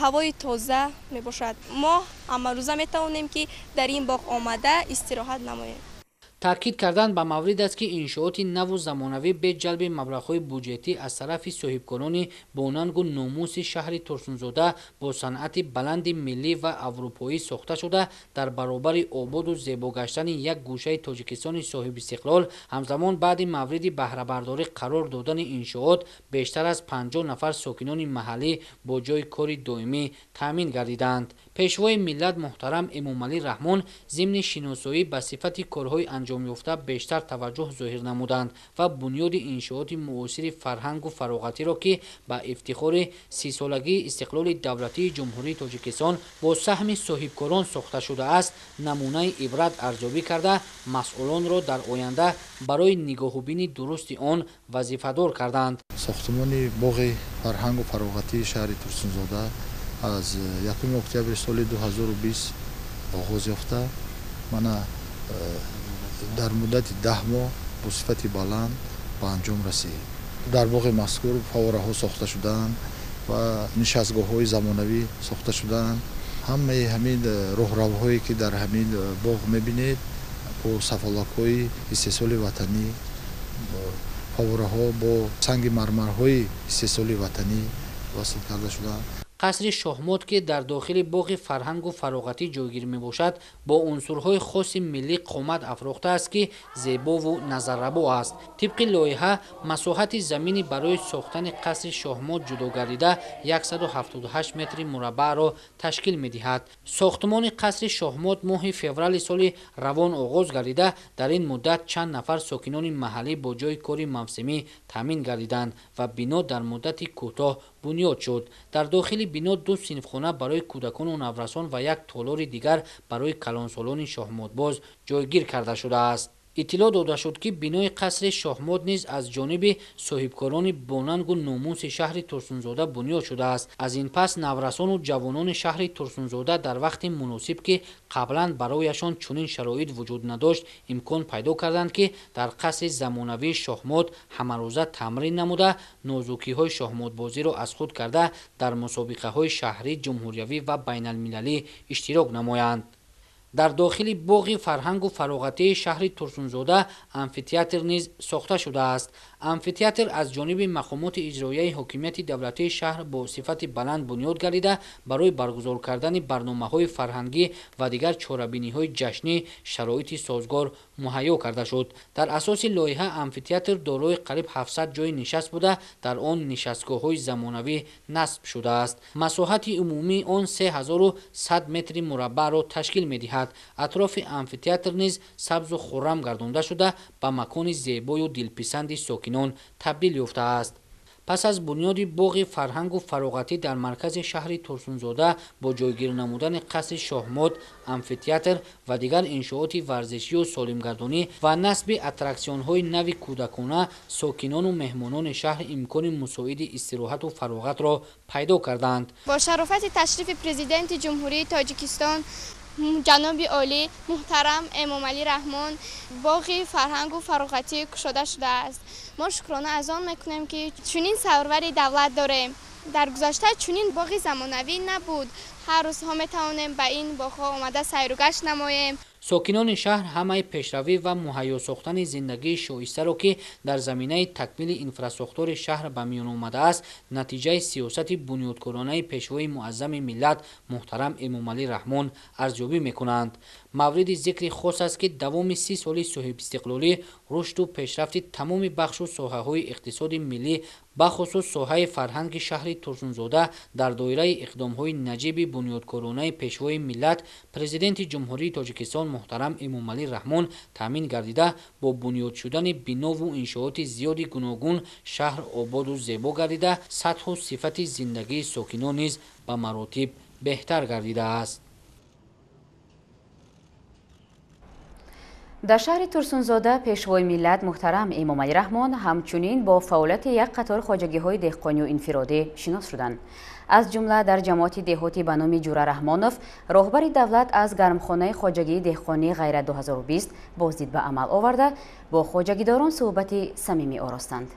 ҳавои тоза мебошад. Мо ҳамарӯза метавонем, ки дар ин боғ омада истироҳат намоем. Таъкид кардан ба маврид аст, ки иншооти наву замонавӣ бе ҷалби маблағҳои буҷетӣ аз тарафи соҳибкорони бонангу номуси шаҳри Турсунзода бо санъати баланди миллӣ ва аврупоӣ сохта шуда, дар баробари ободу зебо гаштани як гӯшаи Тоҷикистони соҳибистиқлол, ҳамзамон баъди мавриди баҳрабардорӣ қарор додани иншоот бештар аз 50 нафар сокинони маҳаллӣ бо ҷойи кори доимӣ таъмин гардиданд. Пешвои миллат муҳтарам Эмомалӣ Раҳмон зимни шиносоӣ ба сифати корҳои анҷомёфта бештар таваҷҷӯҳ зоҳир намуданд ва бунёди иншооти муосири фарҳангу фароғатиро, ки ба ифтихори 30-солагии истиқлоли давлатии Ҷумҳурии Тоҷикистон бо саҳми соҳибкорон сохта шудааст, намунаи ибрат арзёбӣ карда, масъулонро дар оянда барои нигоҳубини дурусти он вазифадор карданд. Сохтмони боғи фарҳангу фароғатии шаҳри Турсунзода аз 1 октябри соли 2020 оғоз ёфта, мана дар муддати 10 моҳ бо сифати баланд ба анҷом расид. Дар боғи мазкур фаввораҳо сохта шудаанд ва нишастгоҳҳои замонавӣ сохта шудаанд. Ҳамаи ҳамин роҳравҳое, ки дар ҳамин боғ мебинед, бо сафолакҳои истеҳсоли ватанӣ, фаввораҳо бо санги мармарҳои истеҳсоли ватанӣ васл карда шудаанд. Қасри шоҳмот, ки дар дохили боғи фарҳангу фароғатӣ ҷойгир мебошад, бо унсурҳои хоси миллӣ қомат афрохтааст, ки зебову назаррабо аст. Тибқи лоиҳа, масоҳати замини барои сохтани қасри шоҳмот ҷудо гардида 178 метри мураббаъро ташкил медиҳад. Сохтмони қасри шоҳмот моҳи феврали соли равон оғоз гардида, дар ин муддат чанд нафар сокинони маҳаллӣ бо ҷойи кори мавсимӣ таъмин гардиданд ва бино дар муддати кӯтоҳ бунёд шуд. Дар дохили бино ду синфхона барои кӯдакону наврасон ва як толори дигар барои калонсолони шоҳмотбоз ҷойгир карда шудааст. Иттилоъ дода шуд, ки бинои қасри шоҳмот низ аз ҷониби соҳибкорони бонангу номуси шаҳри Турсунзода бунёд шудааст. Аз ин пас наврасону ҷавонони шаҳри Турсунзода дар вақти муносиб, ки қаблан барояшон чунин шароит вуҷуд надошт, имкон пайдо карданд, ки дар қасри замонавии шоҳмот ҳамарӯза тамрин намуда, нозукиҳои шоҳмотбозиро аз худ карда, дар мусобиқаҳои шаҳрӣ, ҷумҳуриявӣ ва байналмилалӣ иштирок намоянд. Дар дохили боғи фарҳангу фароғатии шаҳри Турсунзода амфитеатр низ сохта шудааст. Амфитеатр аз ҷониби мақомоти иҷроияи ҳокимияти давлатии шаҳр бо сифати баланд бунёд гардида, барои баргузор кардани барномаҳои фарҳангӣ ва дигар чорабиниҳои ҷашнӣ шароити созгор муҳайё карда шуд. Дар асоси лоиҳа амфитеатр дорои қариб 700 ҷойи нишаст буда, дар он нишастгоҳҳои замонавӣ насб шудааст. Масоҳати умумии он 3100 метри мураббаъро ташкил медиҳад. Атрофи амфитеатр низ сабзу хуррам гардонда шуда, ба макони зебою дилписанди сокинон табдил ёфтааст. Пас аз бунёди боғи фарҳангу фароғатӣ дар маркази шаҳри Турсунзода бо ҷойгир намудани қасри шоҳмот, амфитеатр ва дигар иншооти варзишию солимгардонӣ ва насби аттраксионҳои нави кӯдакона, сокинону меҳмонони шаҳр имкони мусоиди истироҳату фароғатро пайдо карданд. Бо шарофати ташрифи Президенти Ҷумҳурии Тоҷикистон ҷаноби олӣ муҳтарам Эмомалӣ Раҳмон боғи фарҳангу фароғатӣ кушода шудааст. Мо шукрона аз он мекунем, ки чунин сарвари давлат дорем. Дар гузашта чунин боғи замонавӣ набуд. Ҳар рӯзҳо метавонем ба ин боғҳо омада сайру гашт намоем. Сокинони шаҳр ҳамаи пешравӣ ва муҳайё сохтани зиндагии шоистаро, ки дар заминаи такмили инфрасохтори шаҳр ба миён омадааст, натиҷаи сиёсати бунёдкоронаи пешвои муаззами миллат муҳтарам Эмомалӣ Раҳмон арзёбӣ мекунанд. Мавриди зикри хос аст, ки давоми 30 соли соҳибистиқлолӣ рушду пешрафти тамоми бахшу соҳаҳои иқтисоди миллӣ, бахусус соҳаи фарҳанги шаҳри Турсунзода дар доираи иқдомҳои наҷиби бунёдкоронаи пешвои миллат, Президенти Ҷумҳурии Тоҷикистон муҳтарам Эмомалӣ Раҳмон таъмин гардида, бо бунёд шудани бинову иншооти зиёди гуногун шаҳр ободу зебо гардида, сатҳу сифати зиндагии сокинон низ ба маротиб беҳтар гардидааст. Дар шаҳри Турсунзода пешвои миллат муҳтарам Эмомалӣ Раҳмон ҳамчунин бо фаъолияти як қатор хоҷагиҳои деҳқонию инфиродӣ шинос шуданд. Аз ҷумла дар ҷамоати деҳотӣ ба номи Ҷура Раҳмонов роҳбари давлат аз гармхонаи хоҷагии деҳқонии Ғайрат 2020 боздид ба амал оварда, бо хоҷагидорон суҳбати самимӣ оростанд.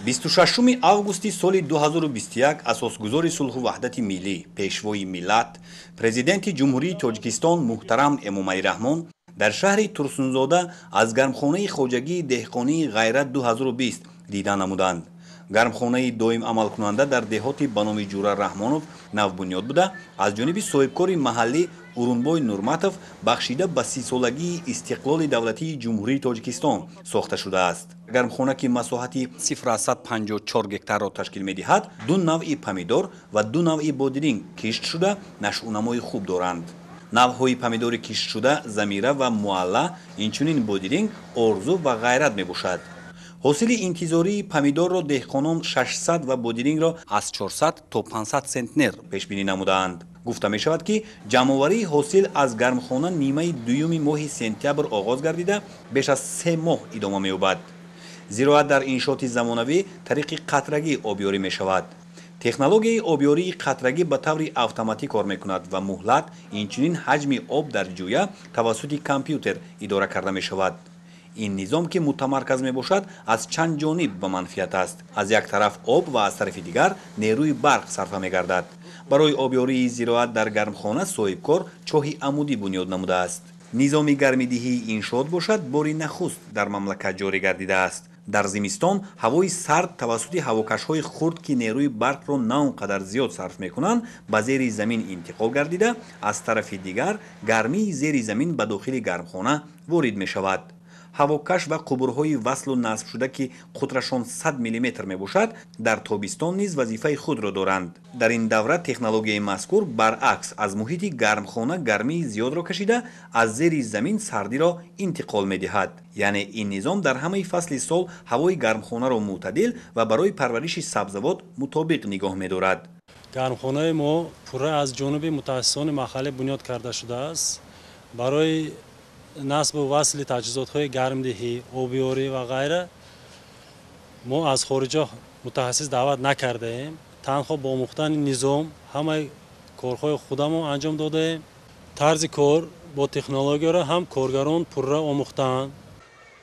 26 августи соли 2021 асосгузори сулҳу ваҳдати миллӣ, пешвои миллат, Президенти Ҷумҳурии Тоҷикистон муҳтарам Эмомалӣ Раҳмон дар шаҳри Турсунзода аз гармхонаи хоҷагии деҳқонии Ғайрат 2020 дида намуданд. Гармхонаи доим амалкунанда дар деҳоти ба номи Ҷура Раҳмонов навбунёд буда, аз ҷониби соҳибкори маҳаллӣ Урунбой Нурматов бахшида ба 30-солагии истиқлоли давлатии Ҷумҳурии Тоҷикистон сохта шудааст. Гармхона, ки масоҳати 0,54 гектарро ташкил медиҳад, ду навъи помидор ва ду навъи бодиринг кишт шуда, нашъунамои хуб доранд. Навъҳои помидори киштшуда Замира ва Муалла, инчунин бодиринг Орзу ва Ғайрат мебошад. Ҳосили интизории помидорро деҳқонон 600 ва бодирингро аз 400 то 500 центнер пешбинӣ намудаанд. Гуфта мешавад, ки ҷамъоварии ҳосил аз гармхона нимаи дуюми моҳи сентябр оғоз гардида, беш аз 3 моҳ идома меёбад. Зироат дар иншооти замонавӣ тариқи қатрагӣ обёрӣ мешавад. Технологияи обёрии қатрагӣ ба таври автоматӣ кор мекунад ва муҳлат, инчунин ҳаҷми об дар ҷӯя тавассути компютер идора карда мешавад. Ин низом, ки мутамарказ мебошад, аз чанд ҷониб ба манфиат аст. Аз як тараф об ва аз тарафи дигар нерӯи барқ сарфа мегардад. Барои обёрии зироат дар гармхона соҳибкор чоҳи амудӣ бунёд намудааст. Низоми гармидиҳии иншоот бошад, бори нахуст дар мамлакат ҷорӣ гардидааст. Дар зимистон ҳавои сард тавассути ҳавокашҳои хурд, ки нерӯи барқро на он қадар зиёд сарф мекунанд, ба зери замин интиқол гардида, аз тарафи дигар гармии зери замин ба дохили гармхона ворид мешавад. Ҳавокаш ва қубурҳои васлу насбшуда, ки қутрашон 100 мм мебошад, дар тобистон низ вазифаи худро доранд. Дар ин давра технологияи мазкур баръакс аз муҳити гармхона гармии зиёдро кашида, аз зери замин сардиро интиқол медиҳад. Яъне ин низом дар ҳамаи фасли сол ҳавои гармхонаро мӯътадил ва барои парвариши сабзавот мутобиқ нигоҳ медорад. Гармхонаи мо пурра аз ҷониби мутахассисони маҳаллӣ бунёд карда шудааст. Барои насбу васли таҷҳизотҳои гармдиҳӣ, обёрӣ ва ғайра мо аз хориҷа мутахассис даъват накардаем. Танҳо бо омӯхтани низом ҳамаи корҳои худамон анҷом додаем. Тарзи кор бо технологияро ҳам коргарон пурра омӯхтаанд.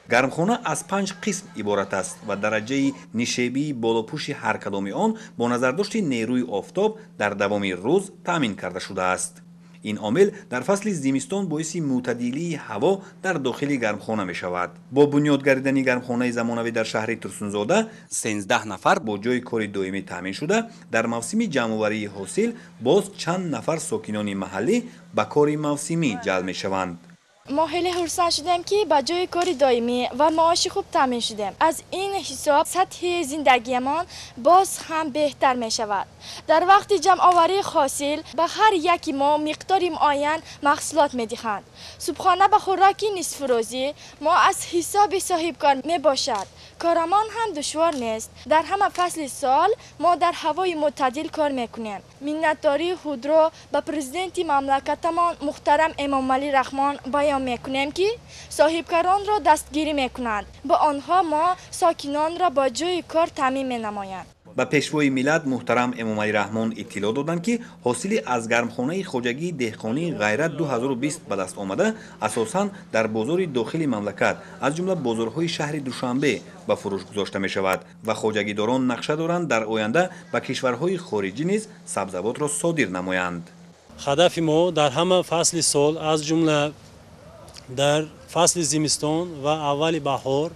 Гармхона аз 5 қисм иборат аст ва дараҷаи нишебии болопӯши ҳар кадоми он бо назардошти нерӯи офтоб дар давоми рӯз таъмин карда шудааст. Ин омил дар фасли зимистон боиси мӯътадилии ҳаво дар дохили гармхона мешавад. Бо бунёд гардидани гармхонаи замонавӣ дар шаҳри Турсунзода 13 нафар бо ҷойи кори доимӣ таъмин шуда, дар мавсими ҷамъоварии ҳосил боз чанд нафар сокинони маҳаллӣ ба кори мавсимӣ ҷалб мешаванд. Мо хеле хурсанд шудем, ки ба ҷои кори доимӣ ва маоши хуб таъмин шудем. Аз ин ҳисоб сатҳи зиндагиамон боз ҳам беҳтар мешавад. Дар вақти ҷамъоварии ҳосил ба ҳар яки мо миқдори муайян маҳсулот медиҳанд. Субҳона ба хӯроки нисфрӯзӣ мо аз ҳисоби соҳибкор мебошад. Корамон ҳам душвор нест. Дар ҳама фасли сол мо дар ҳавои мӯътадил кор мекунем. Миннатдории худро ба президенти мамлакатамон муҳтарам Эмомалӣ Раҳмон баён мекунем, ки соҳибкоронро дастгирӣ мекунанд. Бо онҳо мо сокинонро бо ҷои кор таъмин менамоянд. Ба Пешвои миллат муҳтарам Эмомалӣ Раҳмон иттилоъ доданд, ки ҳосили аз гармхонаи хоҷагии деҳқонии Ғайрат 2020 ба даст омада асосан дар бозори дохили мамлакат, аз ҷумла бозорҳои шаҳри Душанбе ба фурӯш гузошта мешавад ва хоҷагидорон нақша доранд дар оянда ба кишварҳои хориҷӣ низ сабзавотро содир намоянд. Ҳадафи мо дар ҳама фасли сол, аз ҷумла дар фасли зимистон ва аввали баҳор,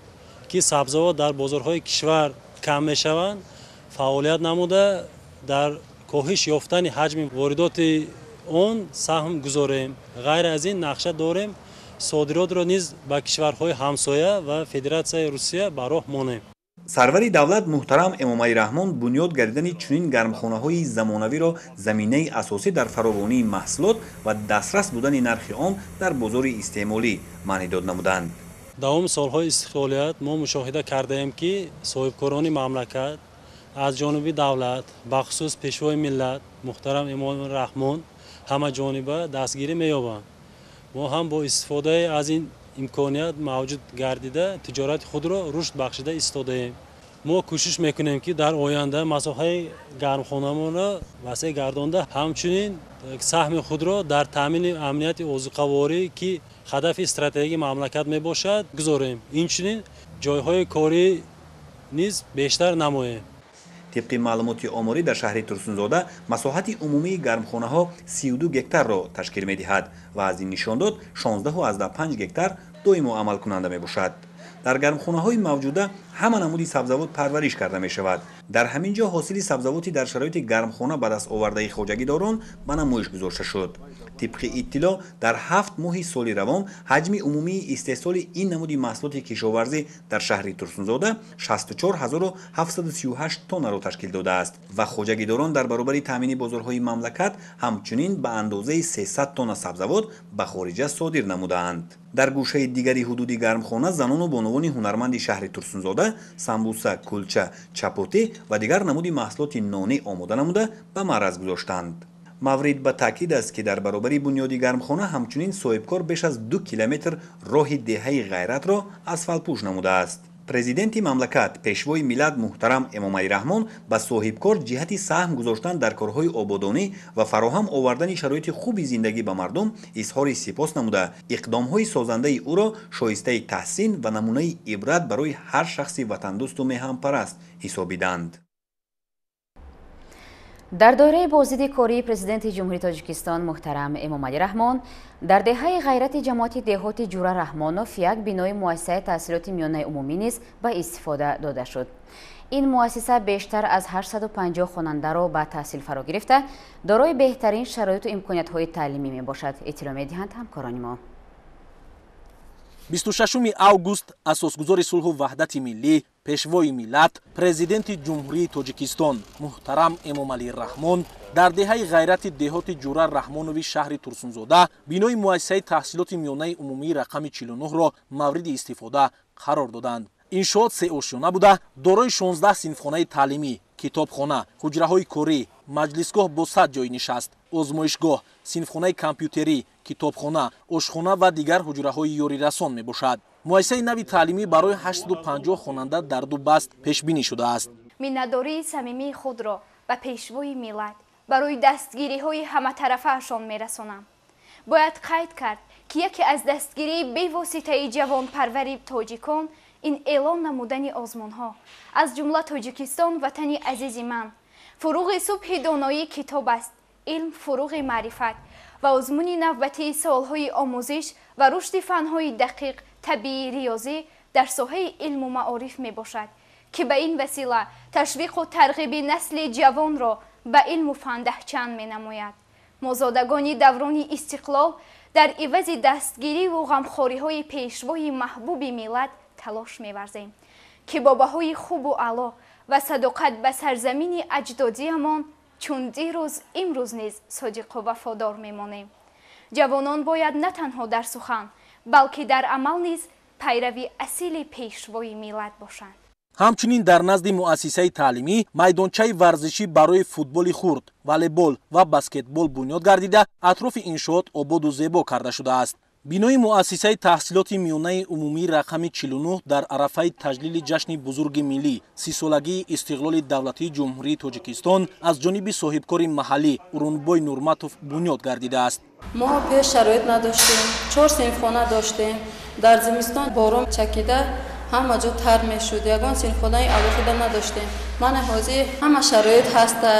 ки сабзавот дар бозорҳои кишвар кам мешаванд, фаъолият намуда дар коҳиш ёфтани ҳаҷми воридоти он саҳм гузорем. Ғайр аз ин нақша дорем содиротро низ ба кишварҳои ҳамсоя ва Федератсияи Русия ба роҳ монем. Сарвари давлат муҳтарам Эмомалӣ Раҳмон бунёд гардидани чунин гармхонаҳои замонавиро заминаи асосӣ дар фаровонии маҳсулот ва дастрас будани нархи он дар бозори истеъмолӣ маънидод намуданд. Давоми солҳои истиқлолият мо мушоҳида кардаем, ки соҳибкорони мамлакат аз ҷониби давлат, бахусус Пешвои миллат муҳтарам Эмомалӣ Раҳмон, ҳамаҷониба дастгирӣ меёбанд. Мо ҳам бо истифодаи аз ин имконият мавҷуд гардида тиҷорати худро рушд бахшида истодаем. Мо кӯшиш мекунем, ки дар оянда масоҳаи гармхонамонро васеъ гардонда, ҳамчунин саҳми худро дар таъмини амнияти озуқаворӣ, ки ҳадафи стратегии мамлакат мебошад, гузорем. Инчунин ҷойҳои корӣ низ бештар намоем. Тибқи маълумоти оморӣ дар шаҳри Турсунзода масоҳати умумии гармхонаҳо 32 гектарро ташкил медиҳад ва аз ин нишондод 16,5 гектар доимо амалкунанда мебошад. Дар гармхонаҳои мавҷуда ҳама намуди сабзавот парвариш карда мешавад. Дар ҳамин ҷо ҳосили сабзавоти дар шароити гармхона ба даст овардаи хоҷагидорон ба намоиш гузошта шуд. Тибқи иттилоъ дар 7 моҳи соли равон ҳаҷми умумии истеҳсоли ин намуди маҳсулоти кишоварзӣ дар шаҳри Турсунзода 64738 тоннаро ташкил додааст ва хоҷагидорон дар баробари таъмини бозорҳои мамлакат ҳамчунин ба андозаи 300 тонна сабзавот ба хориҷа содир намудаанд. Дар гӯшаи дигари ҳудуди гармхона занону бонувони ҳунарманди шаҳри Турсунзода самбуса, кулча, чапотӣ ва дигар намуди маҳсулоти нонӣ омода намуда ба маъраз гузоштанд. Маврид ба таъкид аст, ки дар баробари бунёди гармхона ҳамчунин соҳибкор беш аз 2 километр роҳи деҳаи Ғайратро асфалтпӯш намудааст. Президенти мамлакат Пешвои миллат муҳтарам Эмомалӣ Раҳмон ба соҳибкор ҷиҳати саҳм гузоштан дар корҳои ободонӣ ва фароҳам овардани шароити хуби зиндагӣ ба мардум изҳори сипос намуда, иқдомҳои созандаи ӯро шоистаи таҳсин ва намунаи ибрат барои ҳар шахси ватандӯсту меҳанпараст ҳисобиданд. Дар доираи боздиди кории Президенти Ҷумҳурии Тоҷикистон муҳтарам Эмомалӣ Раҳмон дар деҳаи Ғайрати ҷамоати деҳоти Ҷура Раҳмонов як бинои муассисаи таҳсилоти миёнаи умумӣ низ ба истифода дода шуд. Ин муассиса бештар аз 850 хонандаро ба таҳсил фаро гирифта, дорои беҳтарин шароиту имкониятҳои таълимӣ мебошад, иттилоъ медиҳанд ҳамкорони мо. 26 август асосгузори сулҳу ваҳдати миллӣ, Пешвои миллат, Президенти Ҷумҳурии Тоҷикистон муҳтарам Эмомалӣ Раҳмон дар деҳаи Ғайрати деҳоти Ҷура Раҳмонови шаҳри Турсунзода бинои муассисаи таҳсилоти миёнаи умумии рақами 49-ро мавриди истифода қарор доданд. Иншоот сеошёна буда, дорои 16 синфхонаи таълимӣ, китобхона, ҳуҷраҳои корӣ, маҷлисгоҳ бо 100 ҷойи нишаст, озмоишгоҳ, синфхонаи компютерӣ, китобхона, ошхона ва дигар ҳуҷраҳои ёрирасон мебошад. Муассисаи нави таълимӣ барои 850 хонанда дар ду баст пешбинӣ шудааст. Миннатдории самимии худро ба Пешвои миллат барои дастгириҳои ҳаматарафаашон мерасонам. Бояд қайд кард, ки яке аз дастгирии бевоситаи ҷавонпарвари тоҷикон ин эълон намудани озмунҳо, аз ҷумла Тоҷикистон ватани азизи ман, фуруғи субҳи доноӣ китоб аст, илм фуруғи маърифат ва озмуни навбатии солҳои омӯзиш ва рушди фанҳои дақиқ, табиӣ, риёзӣ дар соҳаи илму маориф мебошад, ки ба ин васила ташвиқу тарғиби насли ҷавонро ба илму фан даҳчанд менамояд. Мозодагони даврони истиқлол дар ивази дастгириву ғамхориҳои пешвои маҳбуби миллат талош меварзем, ки бо баҳои хубу аъло ва садоқат ба сарзамини аҷдодиамон чун дирӯз имрӯз низ содиқу вафодор мемонем. Ҷавонон бояд на танҳо дар сухан, балки дар амал низ пайрави асили пешвои миллат бошанд. Ҳамчунин дар назди муассисаи таълимӣ майдончаи варзишӣ барои футболи хурд, волейбол ва баскетбол бунёд гардида, атрофи иншоот ободу зебо карда шудааст. Бинои муассисаи таҳсилоти миёнаи умумии рақами 49 дар арафаи таҷлили ҷашни бузурги миллӣ, 30-солагии истиқлоли давлатии Ҷумҳурии Тоҷикистон аз ҷониби соҳибкори маҳаллӣ Урунбой Нурматов бунёд гардидааст. Мо пеш шароит надоштем, 4 синфхона доштем. Дар зимистон борон чакида ҳама ҷо тар мешуд, ягон синфхонаи алоҳида надоштем. Мана ҳозир ҳама шароит ҳаста,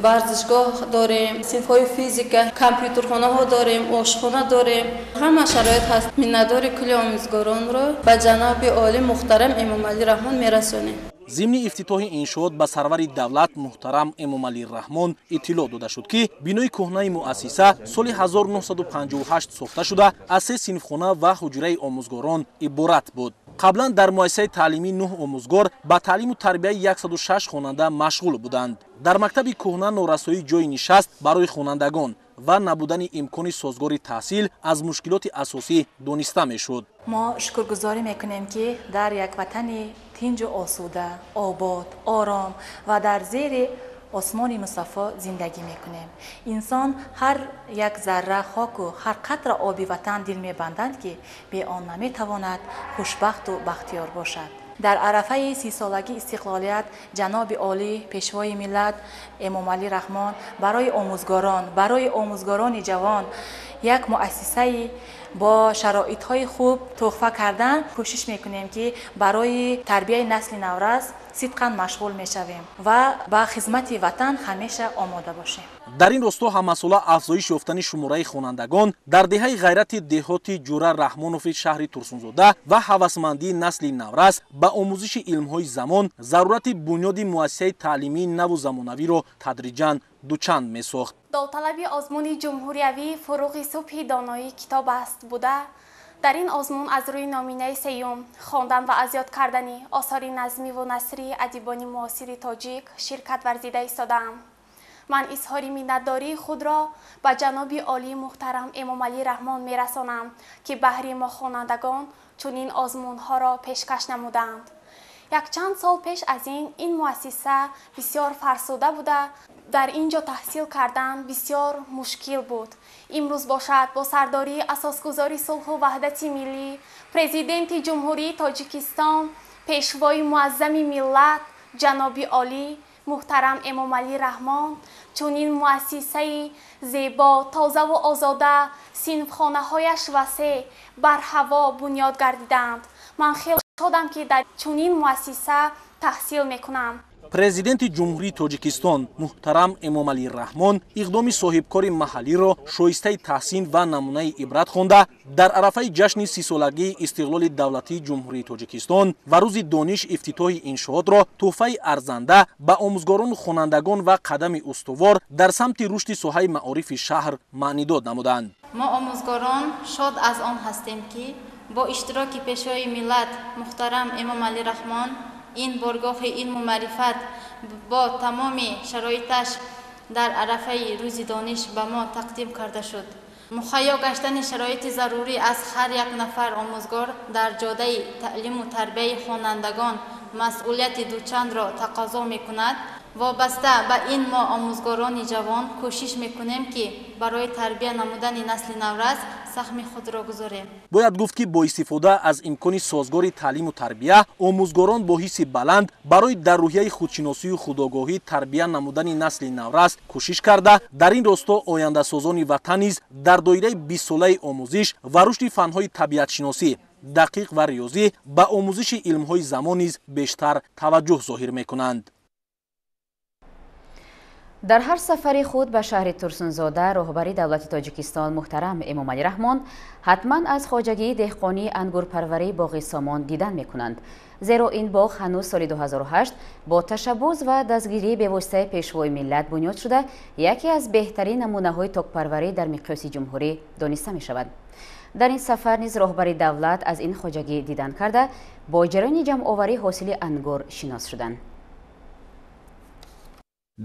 варзишгоҳ дорем, синфҳои физика, компютерхонаҳо дорем, ошхона дорем, ҳама шароит ҳаст. Миннатдори кулли омӯзгоронро ба ҷаноби олӣ муҳтарам Эмомалӣ Раҳмон мерасонем. Зимни ифтитоҳи иншоот ба сарвари давлат муҳтарам Эмомалӣ Раҳмон иттилоъ дода шуд, ки бинои кӯҳнаи муассиса соли 1958 сохта шуда, аз 3 синфхона ва ҳуҷраи омӯзгорон иборат буд. Қаблан дар муассисаи таълимӣ 9 омӯзгор ба таълиму тарбияи 106 хонанда машғул буданд. Дар мактаби кӯҳна норасоии ҷойи нишаст барои хонандагон ва набудани имкони созгори таҳсил аз мушкилоти асосӣ дониста мешуд. Мо шукргузорӣ мекунем, ки дар як ватани тинҷу осуда, обод, ором ва дар зери осмони мусаффо зиндагӣ мекунем. Инсон ҳар як зарра хоку ҳар қатра оби ватан дил мебанданд, ки бе он наметавонад хушбахту бахтиёр бошад. Дар арафаи 30-солагии истиқлолият ҷаноби олӣ пешвои миллат Эмомалӣ Раҳмон барои омӯзгорон, барои омӯзгорони ҷавон як муассисаи бо шароитҳои хуб туҳфа кардан, кӯшиш мекунем, ки барои тарбияи насли наврас сидқан машғул мешавем ва ба хизмати ватан ҳамеша омода бошем. Дар ин росто ҳамасола афзоиш ёфтани шумораи хонандагон дар деҳаи Ғайрати деҳоти Ҷура Раҳмонови шаҳри Турсунзода ва ҳавасмандии насли наврас ба омӯзиши илмҳои замон зарурати бунёди муассисаи таълимии наву замонавиро тадриҷан дучанд месохт. Довталаби озмуни ҷумҳуриявии «Фуруғи субҳи доноӣ китоб аст» буда, дар ин озмун аз рӯи номинаи сеюм хондан ва аз ёд кардани осори назмиву насрии адибони муосири тоҷик ширкат варзида истодаам. Ман изҳори миннатдории худро ба ҷаноби олии муҳтарам Эмомалӣ Раҳмон мерасонам, ки баҳри мо хонандагон чунин озмунҳоро пешкаш намуданд. Якчанд сол пеш аз ин ин муассиса бисёр фарсуда буда, дар ин ҷо таҳсил кардан бисёр мушкил буд. Имрӯз бошад, бо сардории асосгузори сулҳу ваҳдати миллӣ, президенти Ҷумҳурии Тоҷикистон, пешвои муаззами миллат ҷаноби олӣ муҳтарам Эмомалӣ Раҳмон чунин муассисаи зебо, тозаву озода, синфхонаҳояш васеъ, барҳаво бунёд гардиданд. Ман хеле шодам, ки дар чунин муассиса таҳсил мекунам. Президенти Ҷумҳурии Тоҷикистон муҳтарам Эмомалӣ Раҳмон иқдоми соҳибкори маҳаллиро шоистаи таҳсин ва намунаи ибрат хонда, дар арафаи ҷашни 30-солагии истиқлоли давлатии Ҷумҳурии Тоҷикистон ва рӯзи дониш ифтитоҳи иншоотро тӯҳфаи арзанда ба омӯзгорону хонандагон ва қадами устувор дар самти рушди соҳаи маорифи шаҳр маънидод намуданд. Мо омӯзгорон шод аз он ҳастем, ки бо иштироки пешвои миллат муҳтарам Эмомалӣ Раҳмон ин боргоҳи илму маърифат бо тамоми шароиташ дар арафаи рӯзи дониш ба мо тақдим карда шуд. Муҳайё гаштани шароити зарурӣ аз ҳар як нафар омӯзгор дар ҷодаи таълиму тарбияи хонандагон масъулияти дучандро тақозо мекунад. Вобаста ба ин мо омӯзгорони ҷавон кӯшиш мекунем, ки барои тарбия намудани насли наврас саҳми худро гузорем. Бояд гуфт, ки бо истифода аз имкони созгори таълиму тарбия омӯзгорон бо ҳисси баланд барои дар рӯҳияи худшиносию худогоҳӣ тарбия намудани насли наврас кӯшиш карда, дар ин росто ояндасозони ватан низ дар доираи 20-солаи омӯзиш ва рушди фанҳои табиатшиносӣ, дақиқ ва риёзӣ ба омӯзиши илмҳои замон низ бештар таваҷҷӯҳ зоҳир мекунанд. Дар ҳар сафари худ ба шаҳри Турсунзода роҳбари давлати Тоҷикистон муҳтарам Эмомалӣ Раҳмон ҳатман аз хоҷагии деҳқонии ангурпарварии боғи Сомон дидан мекунанд. Зеро ин боғ ҳанӯз соли 2008 бо ташаббус ва дастгирии бевоситаи пешвои миллат бунёд шуда, яке аз беҳтарин намунаҳои токпарварӣ дар миқёси ҷумҳурӣ дониста мешавад. Дар ин сафар низ роҳбари давлат аз ин хоҷагӣ дидан карда, бо ҷараёни ҷамъоварии ҳосили ангур шинос шуданд.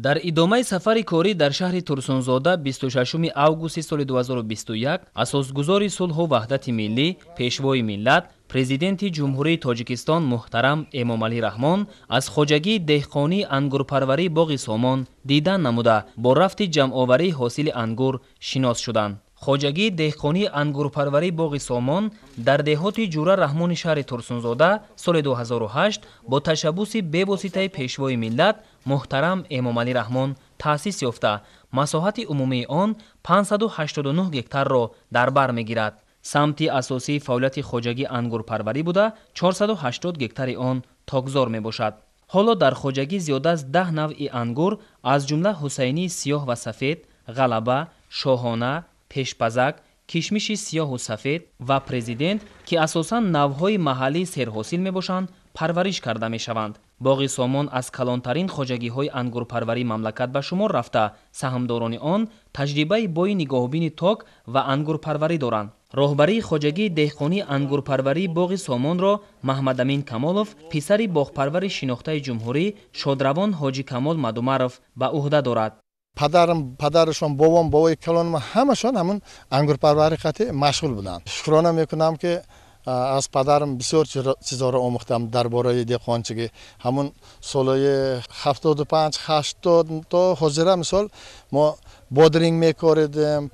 Дар идомаи сафари корӣ дар шаҳри Турсунзода 26 августи соли 2021 асосгузори сулҳу ваҳдати миллӣ, пешвои миллат, президенти Ҷумҳурии Тоҷикистон муҳтарам Эмомалӣ Раҳмон аз хоҷагии деҳқонии ангурпарварии боғи Сомон дидан намуда, бо рафти ҷамъоварии ҳосили ангур шинос шуданд. Хоҷагии деҳқонии ангурпарварии боғи Сомон дар деҳоти Ҷура Раҳмони шаҳри Турсунзода соли 2008 бо ташаббуси бевоситаи Пешвои миллат муҳтарам Эмомалӣ Раҳмон таъсис ёфта, масоҳати умумии он 589 гектарро дар бар мегирад. Самти асосии фаъолияти хоҷагӣ ангурпарварӣ буда, 480 гектари он токзор мебошад. Ҳоло дар хоҷагӣ зиёда аз 10 навъи ангур, аз ҷумла ҳусайнии сиёҳ ва сафед, ғалаба, шоҳона, пешпазак, кишмиши сиёҳу сафед ва президент, ки асосан навъҳои маҳаллии серҳосил мебошанд, парвариш карда мешаванд. Боғи Сомон аз калонтарин хоҷагиҳои ангурпарварии мамлакат ба шумор рафта, саҳмдорони он таҷрибаи бои нигоҳубини ток ва ангурпарварӣ доранд. Роҳбарии хоҷагии деҳқонии ангурпарварии боғи Сомонро Маҳмадамин Камолов, писари боғпарвари шинохтаи ҷумҳурӣ шодравон Ҳоҷи Камол Мадумаров ба ӯҳда дорад. Падарам, падарашон, бобом, бобои калонам ҳамашон ҳамун ангурпарварӣ қатъи машғул буданд. Шукрона мекунам, ки аз падарам бисёр чизҳоро омӯхтам дар бораи деҳқончигӣ. Ҳамун солҳои 75, 80 то ҳозира, мисол, мо бодринг мекоридем,